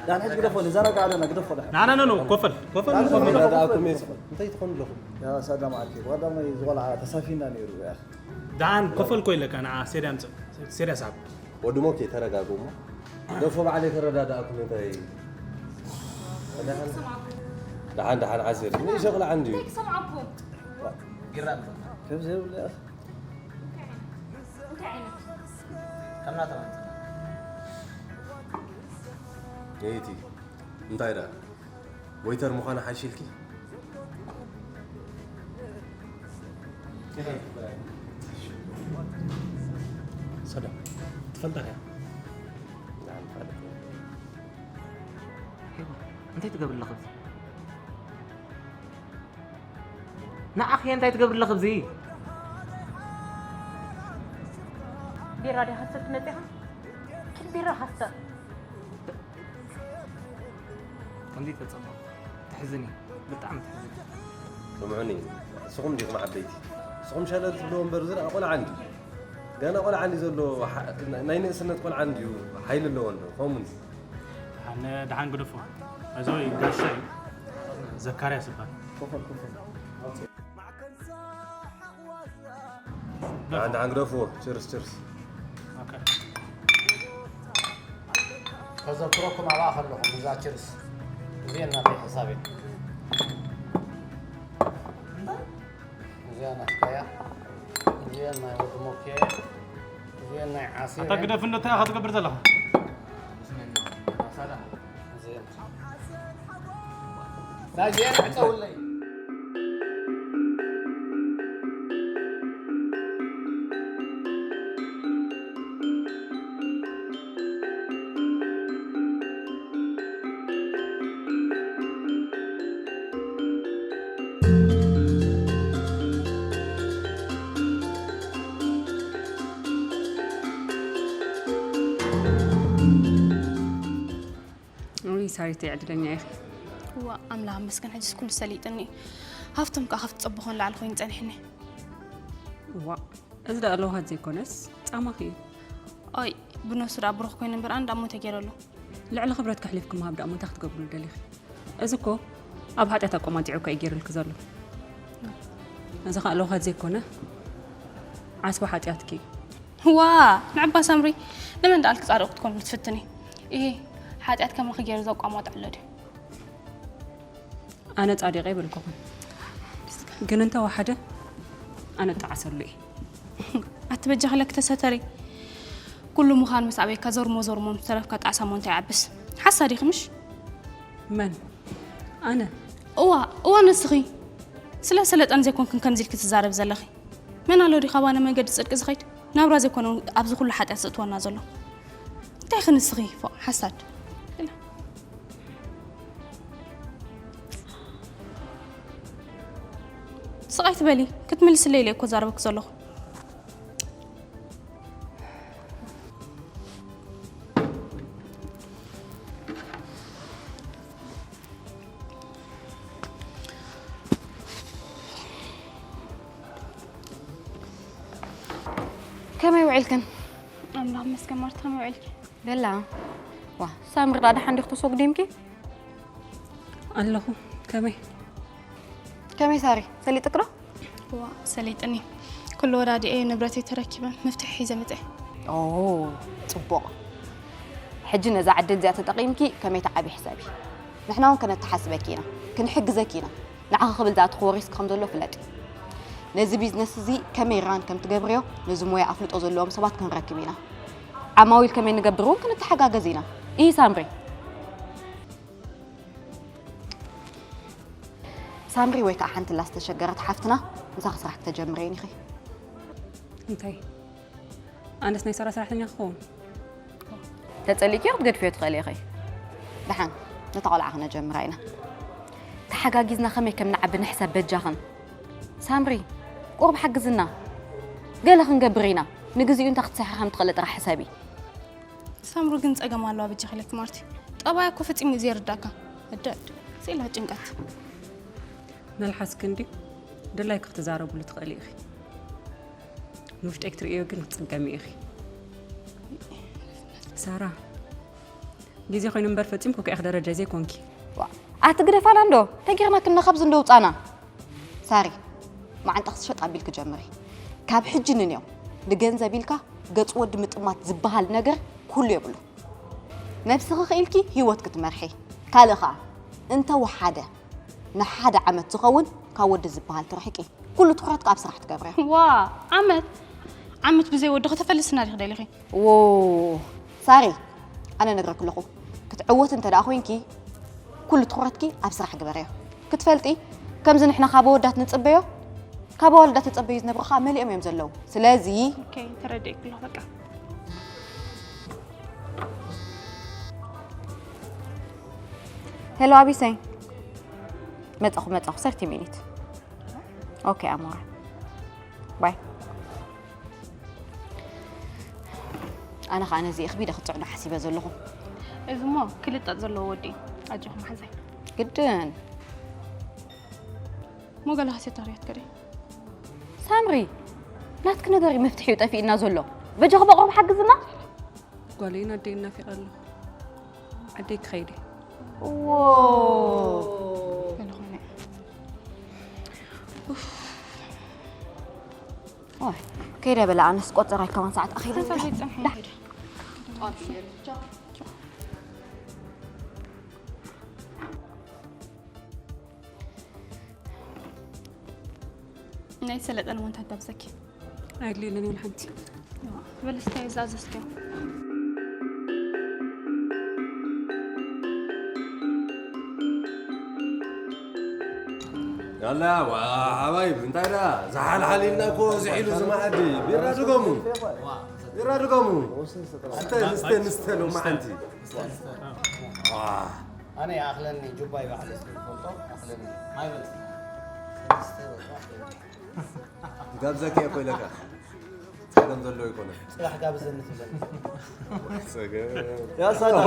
ዳን ሕጂ ግደፎ ንዘረጋ ኣለና ግደፎ ዳ ናና ኖ ኮፈል ኮፈል ኮፈል እንታይ ትኾኑ ኣለኹም ሳዳም ዓርኪ ብቐዳማይ ዝቆልዓ ተሳፊና ነይሩ ያ ዳን ኮፈል ኮይለካ ንዓ ሴድያ ምጽእ ሴድያ ሳብ ወዲ ሞኬ ተረጋጉ እሞ ደፎ ባዕለይ ከረዳድኣኩም እንታይ ደሓን ደሓን ዓሲር ንእሸ ቆልዓ እንድዩ። እንታይ ክሰምዓኩም? ቢራ ኣሎ። ከም ዘይብሉ እያ። እንታይ ዓይነት? ከም ናተማን። የይቲ እንታይ ደኣ ወይተር ምዃኑ ሓይሽልኪ? ሰዳ ትፈልጣ እያ። እንታይ ትገብር ኣለኺ? ንዓኺ እንታይ ትገብር ኣለኺ ኣብዚ? ቢራ ዲኻ ክትሰቲ መጺኻ? ኪድ ቢራ ሃስተ። ከምዚ ተጸበቕ። ተሕዝኒ። ብጣዕሚ ተሕዝኒ። ስምዑኒ፣ ንስኹም ዲኹም ዓበይቲ? ንስኹም ሸለል ትብልዎ እምበር፣ እዚ ደኣ ቆልዓ እንድዩ። ገና ቆልዓ እንድዩ ዘሎ፣ ሓ-፣ ናይ ንእስነት ቆልዓ እንድዩ፣ ሓይሊ ኣለዎ እንዶ፣ ከምኡኒ። ደሓን፣ ደሓን ግደፎ። እዚ ወይ ጋሻ እዩ። ዘካርያስ ይባል። ኮፈል፣ ኮፈል። ደሓን፣ ደሓን ግደፍዎ። ችርስ፣ ችርስ። ኦኬ። ከዘክረኩም ኣብኣ ከለኹም፣ እዛ ችርስ። እዚኤን ናተይ ሓሳብ እየን። እዚኣ ናትካያ። እዚኤን ናይ ወዲ ሞኬ። እዚኤን ናይ ዓሲር እታ እየን። ግደፍ እንዶ እንታይ ኢኻ ትገብር ዘለኻ? እዚኤን። ናይዚኤን ዕጸውለይ። ውይ ሳሪተይ ዕድለኛ ኢኺ። እዋ ኣምላኽ ይመስገን፣ ሕጅስ ኩሉ ሰሊጥኒ። ሃፍቶም ከኣ ካብቲ ጸበኾ ንላዕሊ ኮይኑ ጸኒሕኒ። እዋ፣ እዚ ደኣ ለውሃት ዘይኮነስ ጻማኺ እዩ። ኦይ፣ ብነፍሱ ደኣ ብሩኽ ኮይኑ እምበር፣ ኣነ ደኣ እሞ እንታይ ገይረ ኣሎ? ልዕሊ ክብረትኪ ኣሕሊፍኪ ምሃብ ደኣ እሞ እንታይ ክትገብርሉ ደሊኺ? እዚ እኮ ኣብ ሓጢኣት ኣቆማጢዑ እኮ እዩ ገይሩልኪ ዘሎ። እዚ ኸኣ ለውሃት ዘይኮነ ዓስቢ ሓጢኣትኪ እዩ። ዋ፣ ንዕባ ሳምሪ፣ ንመን ደኣ ኢልኪ ጻድቕ ክትኮኒ ትፍትኒ? ኢሂ፣ ሓጢኣት ከማኺ ገይሩ ዘቋማጥዕ ኣሎ ድዩ? ኣነ ጻዲቕ ኣይበልኩኹን። ግን እንተ ወሓደ፣ ኣነ እጠዓሰሉ እየ። ኣቲ በጃኺ ለኪ ተሰተሪ። ኩሉ ምዃን ምስ ኣበይካ ዘርሞ ዘርሞ ምስ ተረፍካ ጣዕሳ እሞ እንታይ ይዓብስ? ሓሳድ ኢኺ ምሽ? መን? ኣነ? እዋ፣ እዋ ንስኺ። ስለ ሰለጠን ዘይኮንክን ከምዚ ኢልኪ ትዛረቢ ዘለኺ። መን ኣሎ ድዩ ካባና መንገዲ ጽድቂ ዝኸይድ? ናብራ ዘይኮነ ኣብዚ ኩሉ ሓጢኣት ዘእትወና ዘሎ። እንታይ ኢኺ ንስኺ? ፎእ፣ ሓሳድ። ኢላ። ስቕ ኣይትበሊ፣ ክትምልስለይ ኢለ እኮ ዛረበኪ ዘለኹ። ከመይ ውዒልክን? ኣምላኽ ይመስገን ማርታ፣ ከመይ ውዒልኪ? ቤላ፣ ዋ፣ ሳምሪ ደኣ ደሓን ዲኺ ተሰጉዲምኪ? ኣለኹ። ከመይ? ከመይ ሳሪ? ሰሊጥኪ ዶ? ዋ፣ ሰሊጥኒ። ኩሉ ወዳዲኤ ንብረተይ ተረኪበ፣ መፍትሒ ሒዘ መጸ። ኦ፣ ጽቡቕ። ሕጂ ነዛ ዕድል እዚኣ ተጠቒምኪ ከመይ ትዓቢ ሕሰቢ። ንሕና እውን ከነተሓስበኪ ኢና፣ ክንሕግዘኪ ኢና። ንዓኺ ክብል ዝኣተኽዎ ሪስክ ከም ዘሎ ፍለጢ። ነዚ ቢዝነስ እዚ ከመይ ራን ከም ትገብርዮ፣ ነዚ ሞያ ኣፍልጦ ዘለዎም ሰባት ክንረክብ ኢና። ዓማዊል ከመይ ንገብር እውን ክንተሓጋገዝ ኢና። ኢሂ ሳምሪ? ሳምሪ ወይ ከዓ ሓንቲ ላ ዝተሸገረት ሓፍትና፣ ምሳኺ ስራሕ ክተጀምርየን ኢኺ። እንታይ? ኣነስ ናይ ሳራ ሰራሕተኛ ክኸውን? ተጸሊእክዮ ክትገድፍዮ ትኽእሊ ኢኺ። ደሓን፣ ነታ ቆልዓ ክነጀምራ ኢና። ተሓጋጊዝና ከመይ ከም ንዓቢ ንሕሰብ በጃኽን። ሳምሪ፣ ቁሩብ ሓግዝና። ገለ ክንገብር ኢና። ንግዚኡ እንታይ ክትሰርሒ ከም ትኽእሊ ጥራሕ ሕሰቢ። ሳምሪ ግን ጸገም ኣለዋ በጃኺ ኢለኪ ማርቲ። ጠባያ እኮ ፈጺሙ እዩ ዘይርዳእካ። እደ፣ እደ። ስኢላ ጭንቀት። መልሓስኪ እንድዩ። ድላይኪ ክትዛረብሉ ትኽእሊ ኢኺ። ንውሽጠይ ክትርእዮ ግን ክትጽገሚ ኢኺ። ሳራ፣ ግዜ ኮይኑ እምበር ፈጺምኪ እኮ ኢኺ ደረጃ ዘይኮንኪ። ዋ፣ ኣቲ ግደፋና እንዶ፣ ተጌርና ክና ካብዚ እንዶ ውጻና። ሳሪ፣ መዓንጣኺ ትሸጥ ኣቢልኪ ጀምሪ። ካብ ሕጂ ንንየው፣ ንገንዘብ ኢልካ ገጽ ወዲ ምጥማት ዝበሃል ነገር ኩሉ የብሉ። ነብስኺ ክኢልኪ ህይወት ክትመርሒ፣ ካልእ ኸኣ እንተ ወሓደ ንሓደ ዓመት ዝኸውን ካብ ወዲ ዝበሃል ትርሕቂ። ኩሉ ትኹረትካ ኣብ ስራሕ ትገብርዮ። ዋ፣ ዓመት? ዓመት ብዘይ ወዲ ከተፈልስና ዲኺ ደሊኺ? ዎ፣ ሳሪ፣ ኣነ ነግረኪ ኣለኹ። ክትዕወቲ እንተ ደኣ ኮይንኪ፣ ኩሉ ትኹረትኪ ኣብ ስራሕ ግበርዮ። ክትፈልጢ፣ ከምዚ ንሕና ካብ ኣወዳት ንጽበዮ፣ ካብ ኣዋልዳ ተጸበዩ ዝነብሩ ኸኣ መሊኦም እዮም ዘለዉ። ስለዚ ኦኬ፣ ተረዲእኩ ኣለኹ፣ በቃ። ሄሎ፣ ኣቢሰይ። መጻኹ፣ መጻኹ፣ ሰርቲ ሚኒት። ኦኬ፣ ኣሞራ። ባይ። ኣነ ኸኣ ነዚ እኽቢደ ክትጽዕኖ ሓሲበ ዘለኹ። እዚ እሞ ክልጠጥ ዘለዎ ወዲ እዩ። ኣጆኹም ሓዛይ። ግድን። ሞገላ ሴታርያት ከደ። ሳምሪ፣ ናትኪ ነገር እዩ መፍትሒኡ ጠፊእና ዘሎ። በጃኺ በቕሩብ ሓግዝና። ጓለይን ኣደይን ናፊቐ ኣለኹ። ዓደይ ክኸይድ እየ። ዎ። ገለ ኾነ። ኡፍ። ኦይ፣ ከይደ በላ፣ ኣነስ ቆጸራይ ከማን ሰዓት ኣኺሉ። ሓንሳብ ዘይጸንሐ ይኸይድ። ናይ ሰለጠን እውን ታጋብዘኪ። ኣይድልየንን እውን ሓንቲ። በል እስከ ዝኣዘዝክዮ። ያላ፣ ዋ፣ ሓባይብ፣ እንታይ ደኣ? ዝሓልሓል ኢልና እኮ ዝሒሉ ዝመኣዲ። ቢራ ድገሙ። ቢራ ድገሙ። እስተ፣ እስተ፣ ንስተ ሎማዓንቲ። ዋ። ኣነ ይኣኽለኒ፣ ጁባይ ባዕለ ስለ ዝፈልጦ ይኣኽለኒ። ማይ በል እስተ። እስተ በቃ። ጋብዘኪ እኮ ኢለካ። ጸገም ዘለዎ ኣይኮነን። ጽባሕ ጋብዘኒ ትብለኒ። ጸገም። ያ ሳዳም፣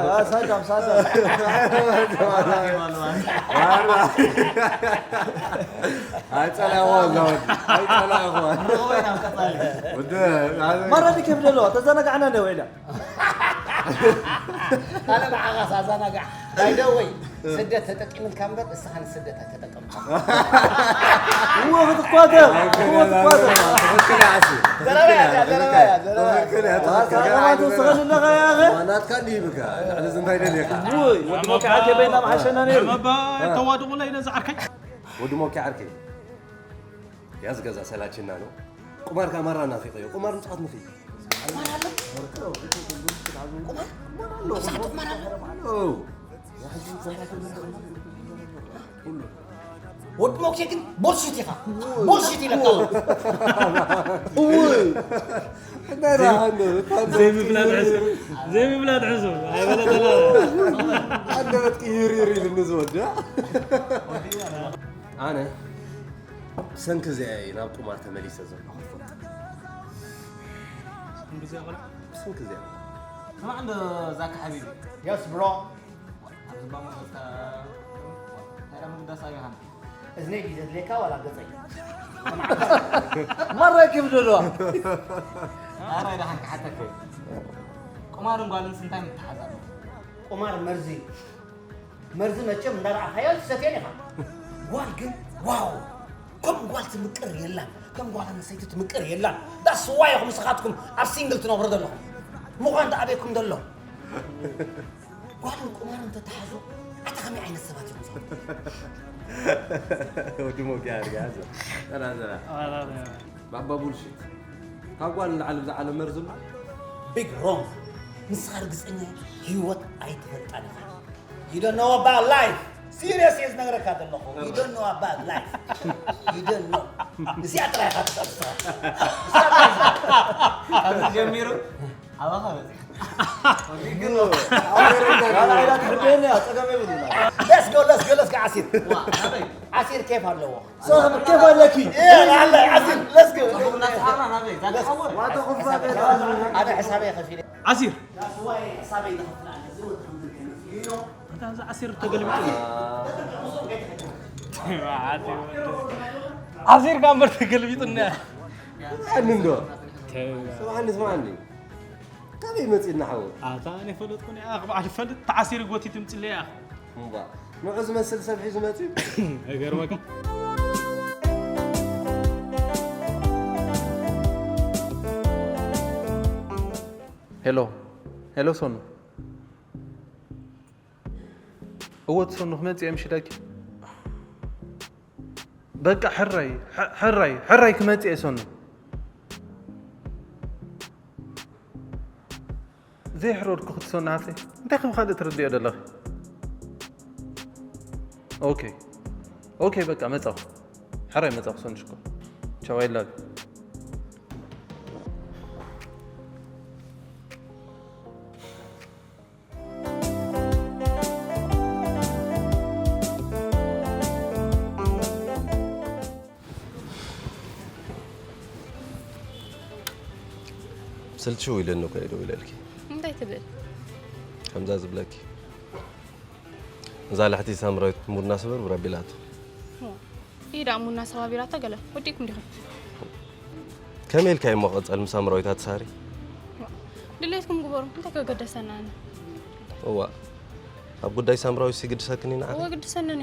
ያ ሳዳም፣ ሳዳም። ኣይጸላእኹ ኣለኹ። ኣይጸላእኹ። ወደ፣ ማራ ድከም ደሎ፣ ተዘናጋዕና እንደ ወይዳ። ኣነ ንዓኻ ሳዛናጋዕ። ባይ ደ ወይ፣ ስደት ተጠቂምልካ እምበር፣ እስኻ ንስደት ኣይተጠቀምካን። እዎ፣ ክትቋተር፣ እዎ፣ ክትቋተር። ትኽክል እያ፣ ኣሲ። ዘረባ እያ፣ ዘረባ እያ፣ ዘረባ እያ። ትኽክል እያ፣ ትኽክል እያ። ኣታ፣ ኣታ፣ ትስኸን ኣለኻ፣ ያ ኣኸ? ናትካ እንዲህ ይብካ፣ ንሕዚ እንታይ ደልየካ? ውይ፣ ወዲ ሞኪ ዓርከይ በይና ምሓሸና ነይሩ። መባ ተዋድቑለይ ነዚ ዓርከይ። ወዲ ሞኪ ዓርከይ። ያዝ ገዛ ሰላችና ነው። ቁማር ካማራ ናፊቀዮ። ቁማር ምጽዋት ንኺ። ወዲ ሞኬ ግን ቦልሽት ኢኻ። ቦልሽት ኢለካ። እውይ። እንታይ ደኣ ዘይምፍላጥ ሕሱም። ዘይምፍላጥ ሕሱም። ኣይበለጠላ። ኣንደበትኪ ይሪር ኢሉኒ ዝወዲ። ኣነ ብሰንኪ እዚኣ እየ ናብ ቁማር ተመሊሰ ዘለኹ። ብሰንኪ እዚኣ ቆልዓ? ብሰንኪ እዚኣ። ስማዕ እንዶ ዛኪ ሓቢቢ። የስ ብሮ። ኣብዚ ባሞ ዘታ ታዲያ ምግዳስ ኣበይ ሃና? እዝነይ ድዩ ዘድልየካ ዋላ ገጸይ? ማራ ኪም ደሎ። ኣረ ደሓን ክሓተካ። ቁማርን ጓልን ስንታይ ምትሓዝ ኣሎ? ቁማር መርዚ እዩ። መርዚ መቸም እንዳረኣኻዮ ትሰትየን ኢኻ። ጓል ግን ዋው፣ ከም ጓል ትምቅር የላን፣ ከም ጓል ኣንስተይቲ ትምቅር የላን። ዳስ ዋይ ኢኹም ንስኻትኩም ኣብ ሲንግል ትነብሩ ዘለኹም። ምዃን ደኣ ኣበይኩም ዘሎ? ጓልን ቁማርን ተተሓዙ ኣታ ከመይ ዓይነት ሰባት እዮም እዞም? ወዲ ሞጊያ ኣድርጋ፣ ዘራ፣ ዘራ። ባባ ቡልሽት። ካብ ጓል ንላዕሊ ብዛ ዓለም መርዚ ኣሎ? ቢግ ሮንግ። ንስኻ ርግጸኛ ህይወት ኣይትፈልጣን ኢኻ። You don't know about life. ሲሪየስ እየ ዝነግረካ ዘለኹ። You don't know about life. You don't know. እዚኣ ጥራይ ኢኻ ትፈልጥ። ኣብዚ ጀሚሩ ኣባኻ በፂሑ። Let's go, let's go, let's go, ዓሲር። ዓሲር ኬፍ ኣለዎ። ሰብ ኬፍ ኣለኪ። ዓሲር፣ let's go። ኣነ ሕሳበይ ከፊለ። ዓሲር። ኣታ እዚ ዓሲር ተገልቢጡ። ዓሲር ጋምበር ተገልቢጡ። ስምዓኒ እንዶ። ስምዓኒ፣ ስምዓኒ። ካበይ መጺእና ሓወይ? ኣታ ኣነ ፈለጥኩ፣ ንኣ ክበዓል ፈልጥ፣ ተዓሲሩ ጎቲቱ ምጽለይ ኣኽ። እምባ። ንዑ ዝመስል ሰብ ሒዙ መጺኡ። ኣይገርመካ? ሄሎ፣ ሄሎ ሶኑ። እወ ትሰኑ ክመጽእ እየ ምሽ ኢለኪ። በቃ ሕራይ፣ ሕ-፣ ሕራይ፣ ሕራይ ክመጽእ እየ ሰኑ። ዘይሕረድኩ ክትሰኑ ሃብተይ። እንታይ ከም ካልእ ትርድዮ ዘለኺ? ኦኬ። ኦኬ፣ በቃ መጻኹ። ሕራይ መጻኹ ሰኑ ሽኮር። ቻው፣ I love you። ስልችው ኢለኒ እኮ እየ ደው ኢለልኪ። እንታይ ትብል? ከምዛ ዝብለኪ እዛ ላሕቲ ሳምራዊት ሙድና ስበር ብረቢላቶ። ኢዳ ሙና ሰባቢራታ ገለ ወዲኩም ዲኹም? ከመይ ኢልካ እሞ ቀጸል ምስ ሳምራዊት ኣትሳሪ? ድሌትኩም ግበሩ፣ እንታይ ከገደሰና ኣነ? እዋ ኣብ ጉዳይ ሳምራዊት ሲግድሰክኒ ንዓኺ? እወ ግድሰንኒ።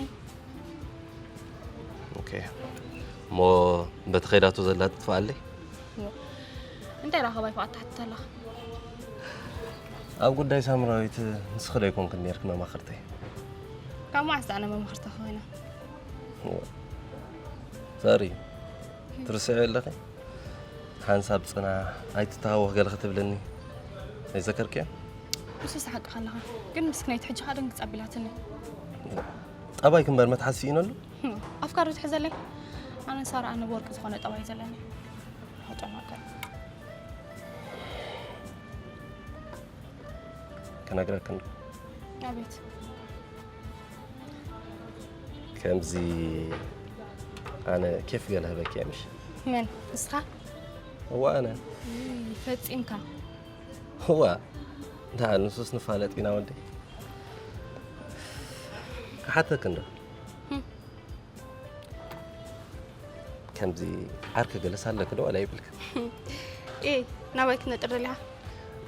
ኦኬ። እሞ በቲ ኸይዳቶ ዘላ ትጥፍኣለይ? እንታይ ራኸባይ ፋ ኣታሕትት ኣለኻ? ኣብ ጉዳይ ሳምራዊት ንስኺ ዶ ኣይኮንክን ነርክ መማኽርተይ? ካብ መዓስ ኣነ መማኽርታ ኮይና? ሳሪ ትርስዒ ኣለኺ? ሓንሳብ ጽና ኣይትተሃወኽ ገለ ክትብለኒ ኣይዘከርክያ? ንሱ ሰሓቅኻ ኣለኻ ግን ምስክነይቲ ሕጂ ካ ደንግጽ ኣቢላትኒ። ጠባይ ክንበር መትሓዝ ስኢነሉ? ኣፍካሪ ትሕዘለይ ኣነ ሳራ ኣነ ብወርቂ ዝኾነ ጠባይ ዘለኒ። ጨማቀ ክነግረክን ኣቤት ከምዚ ኣነ ኬፍ ገለ ህበኪ ምሽ? መን ንስኻ? እዋ ኣነ ፈጺምካ እዋ እንዳ ንሱስ ንፋለጥ ኢና ወዲ ክሓተክ እንዶ ከምዚ ዓርኪ ገለስ ኣለክ ዶ ዋላ ይብልክ ኤ ናባይ ክትነጥር ደሊኻ?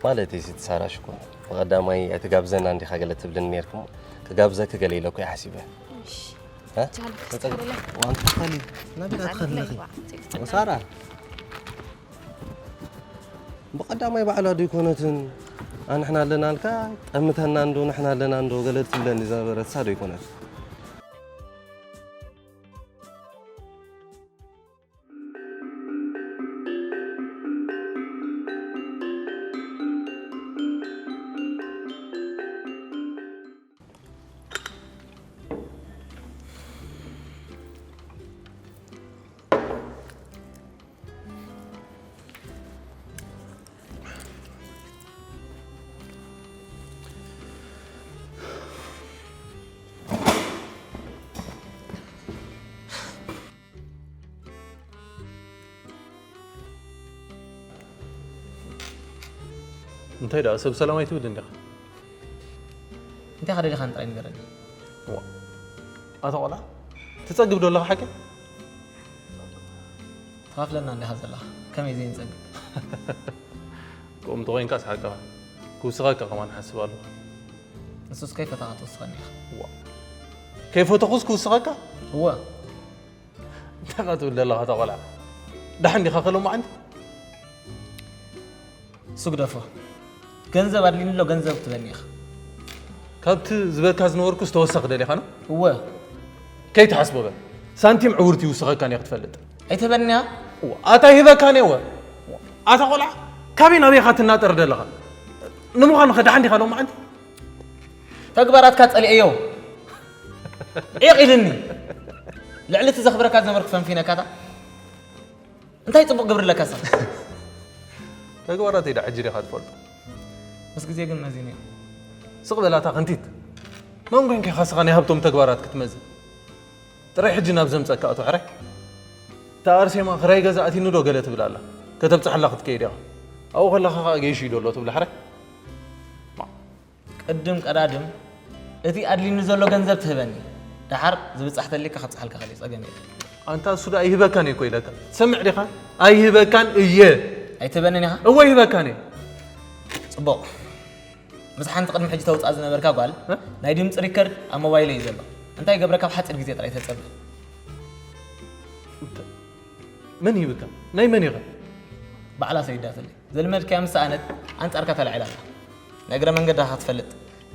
ማለት እዚ ትሳራ ሽኮር ብቐዳማይ ኣይትጋብዘና እንዲኻ ገለ ትብልን ነርክሞ ክጋብዘክ ገለ ኢለኩ ይሓሲበ እሺ እ? ቻለ ተጸግ- ክስተብለ ዋን ትኸሊ ናበይ ትኸለኺ ሳራ ብቐዳማይ ባዕላ ዶ ይኮነትን ኣንሕና ኣለናልካ ጠምተና እንዶ ንሕና ኣለና እንዶ ገለ ትብለኒ ዝነበረት ሳ ዶ ይኮነት እንታይ ደኣ ሰብ ሰላም ኣይትብል እንዲኻ? እንታይ ከደሊኻ ጥራይ ንገረኒ። ዋ ኣታ ቆልዓ ትጸግብ ዶ ኣለኻ ሓቂ? ተኻፍለና እንዲኻ ዘለኻ ከመይ ዘይንጸግብ። ከምኡ እንተኾይንካስ ሓቅኻ ክውስኸካ ከማን ሓስብ ኣለኹ። ንሱስ ከይፈታኻ ትውስኸኒ ኢኻ። ዋ ከይፈተኹስ ክውስኸካ? እወ እንታይ ኻ ትብል ዘለኻ እታ ቆልዓ? ደሓን ዲኻ ከሎማዓንቲ? እሱ ግደፎ። ገንዘብ ኣድልዩኒ ኣሎ ገንዘብ ክትበኒ ኢኻ። ካብቲ ዝበካ ዝነበርኩ ዝተወሰኽ ደሊኻ ነው? እወ ከይትሓስቦ በል። ሳንቲም ዕውርቲ ይውስኸካን እየ ክትፈልጥ። ኣይትበንያ። ኣታ ይህበካን እየ ወ ኣታ ቆልዓ ካበይ ናበይ ኢኻ ትናጠር ደለኻ? ንምዃኑ ኸ ደሓን ዲኻ ሎማዓንቲ? ተግባራትካ ጸሊኤዮ። ዒቕ ኢልኒ። ልዕሊ እቲ ዘኽብረካ ዝነበርኩ ፈንፊነካታ። እንታይ ጽቡቕ ግብሪ ኣለካ ሳ? ተግባራተይ ዳ ሕጂ ዲኻ ትፈልጦ? ምስ ግዜ ግን መዚነ። ስቕ በላታ ክንቲት። መን ኮንካ ኢኻ ስኻ ናይ ሃብቶም ተግባራት ክትመዝን? ጥራይ ሕጂ ናብ ዘምጸካ ኣቶ ሕራይ። እታ ኣርሴማ ክራይ ገዛ ኣቲኒ ዶ ገለ ትብል ኣላ። ከተብጽሓላ ክትከይድ ኢኻ። ኣብኡ ከለኻ ኸኣ ገይሹ እዩ ዶ ኣሎ ትብላ ሕራይ? ቅድም ቀዳድም እቲ ኣድልዩኒ ዘሎ ገንዘብ ትህበኒ። ደሓር ዝብጻሕ ተሊካ ከብጽሓልካ ከሊ ጸገም የለ። ኣንታ እሱ ዳ ኣይህበካን እየ እኮ ኢለካ። ትሰምዕ ዲኻ? ኣይህበካን እየ። ኣይትህበንን ኢኻ? እወ ይህበካን እየ። ጽቡቕ። ምስ ሓንቲ ቅድሚ ሕጂ ተውጻእ ዝነበርካ ጓል ናይ ድምጺ ሪከርድ ኣብ ሞባይለይ እዩ ዘሎ። እንታይ ገብረ ካብ ሓጺር ግዜ ጥራይ ተጸበ። መን ሂብካ? ናይ መን ኢኻ? ባዕላ ሰይዳትለይ። ዘልመድካያ ምስ ሰኣነት ኣንጻርካ ተላዒላ ኣላ። ንእግረ መንገድኻ ክትፈልጥ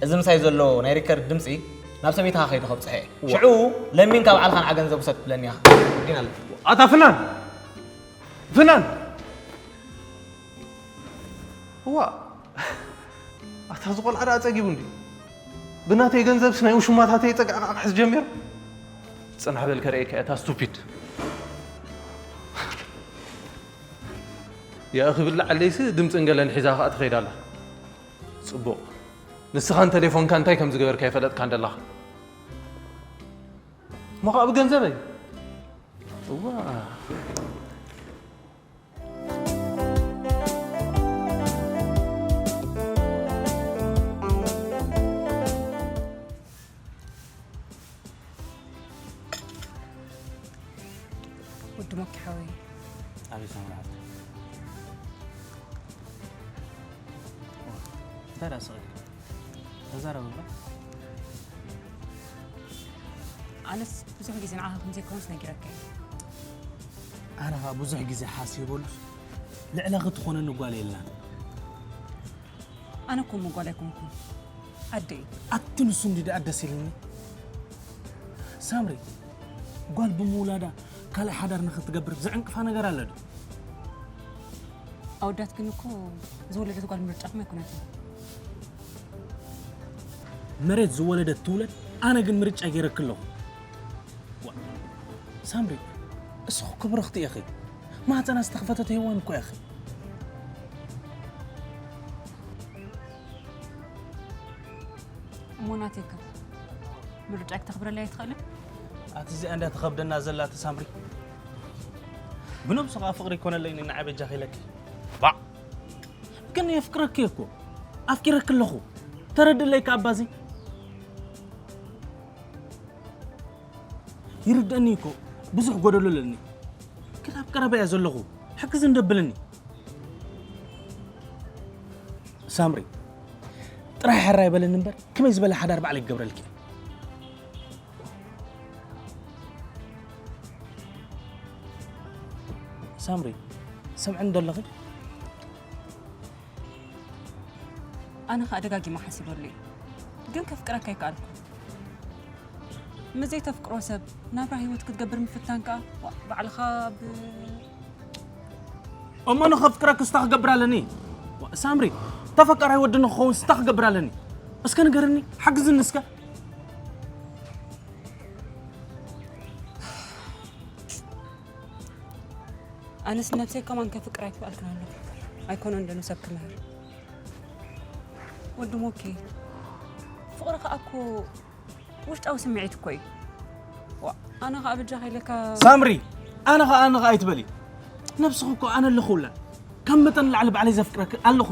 እዚ ምሳይ ዘሎ ናይ ሪከርድ ድምጺ ናብ ሰበይትኻ ከይዱ ከብፅሐ እየ። ሽዑ ለሚንካ ባዕልኻ ንዓ ገንዘብ ውሰድ ትብለኒ ኢኻ። ወዲና ኣሎ። ኣታ ፍናን! ፍናን! እዋ! ኣታ እዚ ቆልዓ ደኣ ጸጊቡ እንድዩ። ብናተይ ገንዘብስ ናይ ውሽማታተይ ጸግዒ ክሕዝ ጀሚሩ። ጽናሕ በል ከርእየካ እታ ስቱፒድ። ያእኺ ብላዕ ኣለይሲ ድምጽን ገለን ሒዛ ከኣ ትኸይድ ኣላ። ጽቡቕ። ንስኻን ቴሌፎንካ እንታይ ከም ዝገበርካ ይፈለጥካ እንደላኻ። እሞ ከኣ ብገንዘበይ። እዋ። ወዲ ሞኪ ሓወይ። ኣቤት ሳምራ ሓፍተይ። እንታይ ደኣ ስቕ ኢልካ? ተዛረብ እባ። ኣነስ ብዙሕ ግዜ ንዓኻ ከም ዘይኮንስ ነጊረካ እየ። ኣነ ኸኣ ብዙሕ ግዜ ሓሲበሉስ ልዕለኺ ትኾነኒ ጓል የላን። ኣነ እኮ እሞ ጓል ኣይኮንኩን፣ ኣደ እየ። ኣቲ ንሱ እንዲ ደኣ ደስ ኢልኒ። ሳምሪ፣ ጓል ብምውላዳ ካልእ ሓዳር ንኽትገብር ዝዕንቅፋ ነገር ኣሎ ድዩ? ኣወዳት ግን እኮ ዝወለደት ጓል ምርጫኹም ኣይኮነትን። መሬት ዝወለደት ትውለድ፣ ኣነ ግን ምርጫ ገይረኪ ኣለኹ። ዋ፣ ሳምሪ፣ እስኺ ክብርኽቲ ኢኺ። ማህፀና ዝተኸፈተት ሄዋን እኮ ኢኺ። እሞ ናተይከ ምርጫይ ክተኽብረለይ ኣይትኽእልን? ኣቲ እዚኣ እንዳ ትኸብደና ዘላ እቲ ሳምሪ። ብነብሱ ኸኣ ፍቕሪ ይኮነለይ ንዓይ በጃኺ ኢለኪ። ባዕ! ግን የፍቅረኪ እኮ። ኣፍቂረኪ ኣለኹ። ተረድለይ ከኣ ኣባዚ። ይርደኒ እኮ። ብዙሕ ጎደሎ ኣለኒ። ግን ኣብ ቀረባ እየ ዘለኹ። ሕግዝ እንደብለኒ። ሳምሪ፣ ጥራይ ሕራይ በለኒ እምበር፣ ከመይ ዝበለ ሓዳር ባዕለይ ክገብረልኪ እየ። ሳምሪ፣ ሰምዕኒ ዶ ኣለኺ? ኣነ ኸኣ ደጋጊመ ሓሲበሉ እየ፣ ግን ከፍቅረካ ኣይከኣልኩን። ምስ ዘይተፍቅሮ ሰብ ናብራ ህይወት ክትገብር ምፍታን ከኣ፣ ዋ፣ ባዕልኻ ብ-፣ እሞ ንኸፍቅረክስ እንታይ ክገብር ኣለኒ? ዋ፣ ሳምሪ፣ ተፈቃራይ ወዲ ንኽኸውንስ እንታይ ክገብር ኣለኒ? እስከ ንገርኒ፣ ሓግዝኒ እስከ። ኣነስ ነብሰይ ከማን ከፍቅር ኣይክኣልኩን ኣለኹ። ኣይኮነን ዶ ንሰብ ክምህር? ወዲ ሞኬ፣ ፍቕሪ ከኣ እኮ ውሽጣዊ ስምዒት እኮ እዩ። ዋ፣ ኣነ ኸኣ በጃኻ ኢለካ። ሳምሪ፣ ኣነ ኸኣ፣ ኣነ ኸኣ ኣይትበሊ። ነብስኺ እኮ ኣነ ኣለኹላ። ካብ መጠን ንላዕሊ ባዕለይ ዘፍቅረኪ ኣለኹ።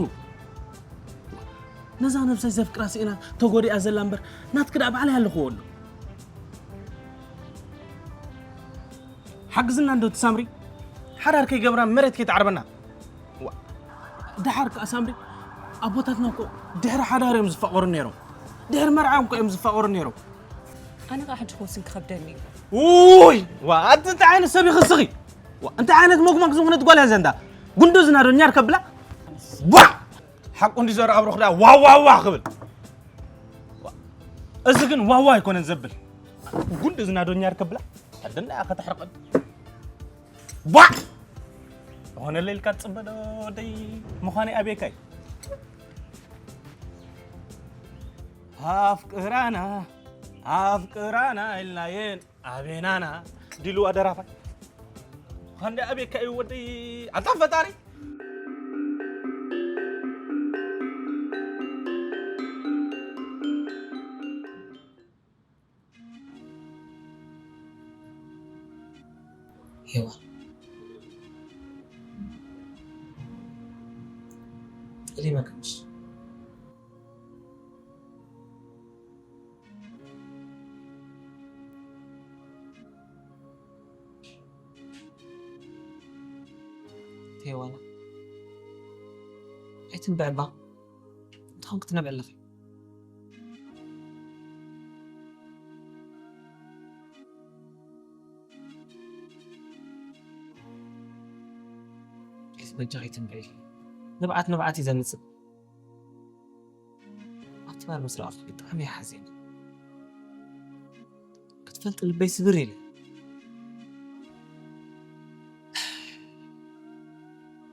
ነዛ ነብሰይ ዘፍቅራ ስኢና ተጎዲኣ ዘላ እምበር፣ ናትኪ ደኣ ባዕለይ ኣለኹዎ ኣሎ። ሓግዝና እንዶ እቲ ሳምሪ፣ ሓዳር ከይገብራ መሬት ከይትዓርበና። ዋ፣ ደሓር ከኣ ሳምሪ፣ ኣቦታትና እኮ ድሕሪ ሓዳር እዮም ዝፋቐሩ ነይሮም። ድሕሪ መርዓ እኮ እዮም ዝፋቐሩ ነይሮም። ኣነ ከኣ ሕጂ ክወስን ክኸብደኒ እዩ። ውይ፣ ዋ፣ ኣቲ እንታይ ዓይነት ሰብ ኢኺ እስኺ? ዋ፣ እንታይ ዓይነት ሞግማግ ዝኾነት ጓል እያ ዘንዳ? ጉንዶ ዝናዶ ኛር ከብላ? ዋ! ሓቁ እንዲ ዘርኣ ኣብሩኽ ደኣ ዋዋዋ ክብል። ዋ፣ እዚ ግን ዋዋ ኣይኮነን ዘብል። ጉንዶ ዝናዶ ኛር ከብላ? ኣደና ከተሕርቐን። ዋ! ዝኾነለይ ኢልካ ትጽበ ዶ ደይ ምዃነይ ኣቤካይ? ኣፍቅራና፣ ኣፍቅራና ኢልናየን ኣቤናና ዲሉ ኣደራፋይ። ኻንደ ኣቤካይ ወደይ ኣታ ፈጣሪ። ሄዋን፣ ጠሊመኪ ምሽ? ሄዋን፣ ኣይትንብዕባ። እንታይ ኾንኪ ትነብዒ ኣለኺ? ኣይትበጃኺ ኣይትንብዒ። ንብዓት ንብዓት እዩ ዘምጽእ። ኣብቲ ባር ምስ ረኣኹ ብጣዕሚ እየ ሓዚነ። ፈልጥ ልበይ ስብር ኢለ።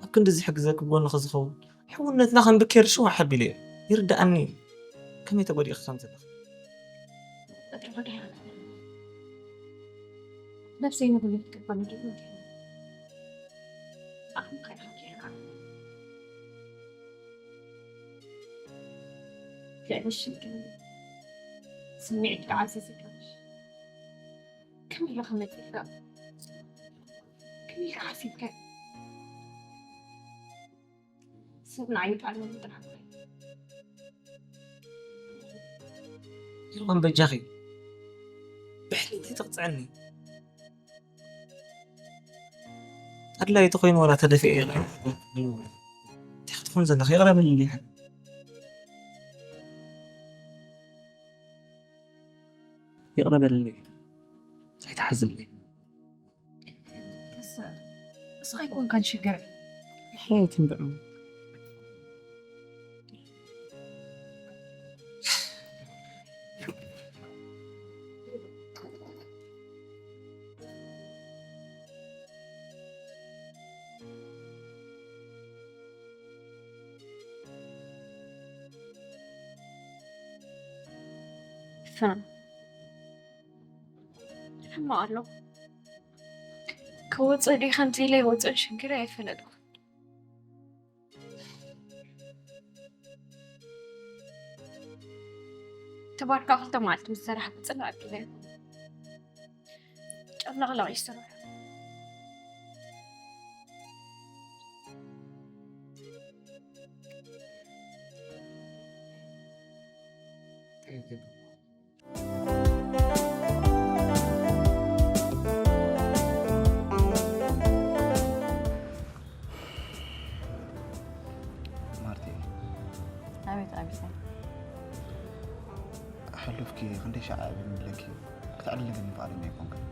ኣብ ክንዲ ዝሕግዘኪ ብጎንኺ ዝኸውን ሕውነትና ከም ብኬር ሽዋ ሓቢለ እየ። ይርድኣኒ እዩ ከመይ ተጎዲእኺ ከም ዘለኺ። ነፍሰይ ንብሉ ትቀበል ስምዒት ከዓ ዘዝጋሽ ከመይ ኢለ ክመፅእ ይኽእል? ከመይ ኢልካ ሓሲብካ? ሰብ ንዓይ ቃል ንምጥራሕ ይኹን በጃኺ ብሕልቲ ትቕፅዐኒ። ኣድላይ ተኾይኑ ዋላ ተደፊኤ ይቕረ። እንታይ ክትኾን ዘለኺ ይቕረ በልኒ። ይቕረ በልኒ። ኣይትሓዝኒ። ንስኻ ኣይኮንካን ሽግር። ሕየት እንድዑ። ፍና ሕማቕ ኣሎ። ክወፅእ ድዩ ከምዚ ኢለ ይወፅእን ሽግር ኣይፈለጥኩ። ተባርካ ክልተ መዓልቲ ምስ ሰራሕ ክፅላእ ኣቢለ ጨፍለቕለቕ ይስራሕ። ማርቲ፣ ኣቤት ኣቢሰይ። ሕሉፍኪ ክንደይ ሻዕ እብል ምብለኪ ክትዕልልኒ ፍቓደኛ ኣይኮንክን።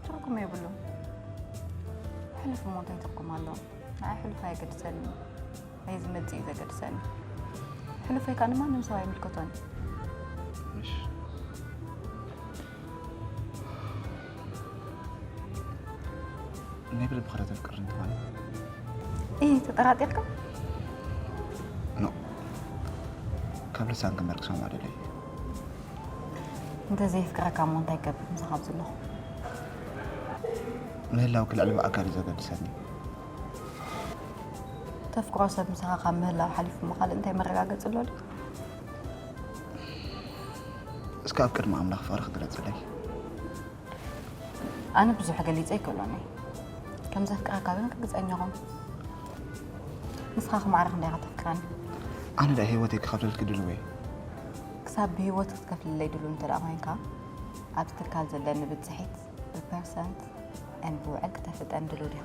ትርጉም የብሉን። ሕሉፍ እሞ እንታይ ትርጉም ኣለዎ? ንዓይ ሕሉፍ ኣየገድሰኒ። ናይ ዝመጽእ እዩ ዘገድሰኒ። ሕሉፈይ ከኣ ንማንም ሰብ ኣይምልከቶን እዩ። ምሽ ናይ ብልቢ ኸ ተፍቅር እንተኾነ እይ ተጠራጢርካ? ኖ ካብ ልሳን ግንባር ክሰምዖ ደለይ እንተዘየፍቅረካ እሞ እንታይ ገብር ምሳኻ ኣብ ዘለኹ? ምህላው ክልዕሊ ብኣካል እዩ ዘገድሰኒ። ተፍቅሮ ሰብ ምሳኻ ካብ ምህላው ሓሊፉ እሞ ካልእ እንታይ መረጋገፂ ኣሎ ድዩ? እስከ ኣብ ቅድሚ ኣምላኽ ፍቕሪ ክግለፅለይ። ኣነ ብዙሕ ገሊፀ ኣይክእሎን እየ። ከም ዘፍቅረካ ግን ርግፀኛ ኹን። ንስኻ ክማዕረ ክንደይ ኢኻ ተፍቅረኒ? ኣነ ደኣ ህይወተይ ክኸፍለልኪ ድልው እየ። ክሳብ ብህይወት ክትከፍልለይ ድሉው እንተ ደኣ ኮይንካ፣ ኣብቲ ትካል ዘለኒ ብፅሒት ብፐርሰንት and ብውዕል ክተፍልጠኒ ድሉው ዲኻ?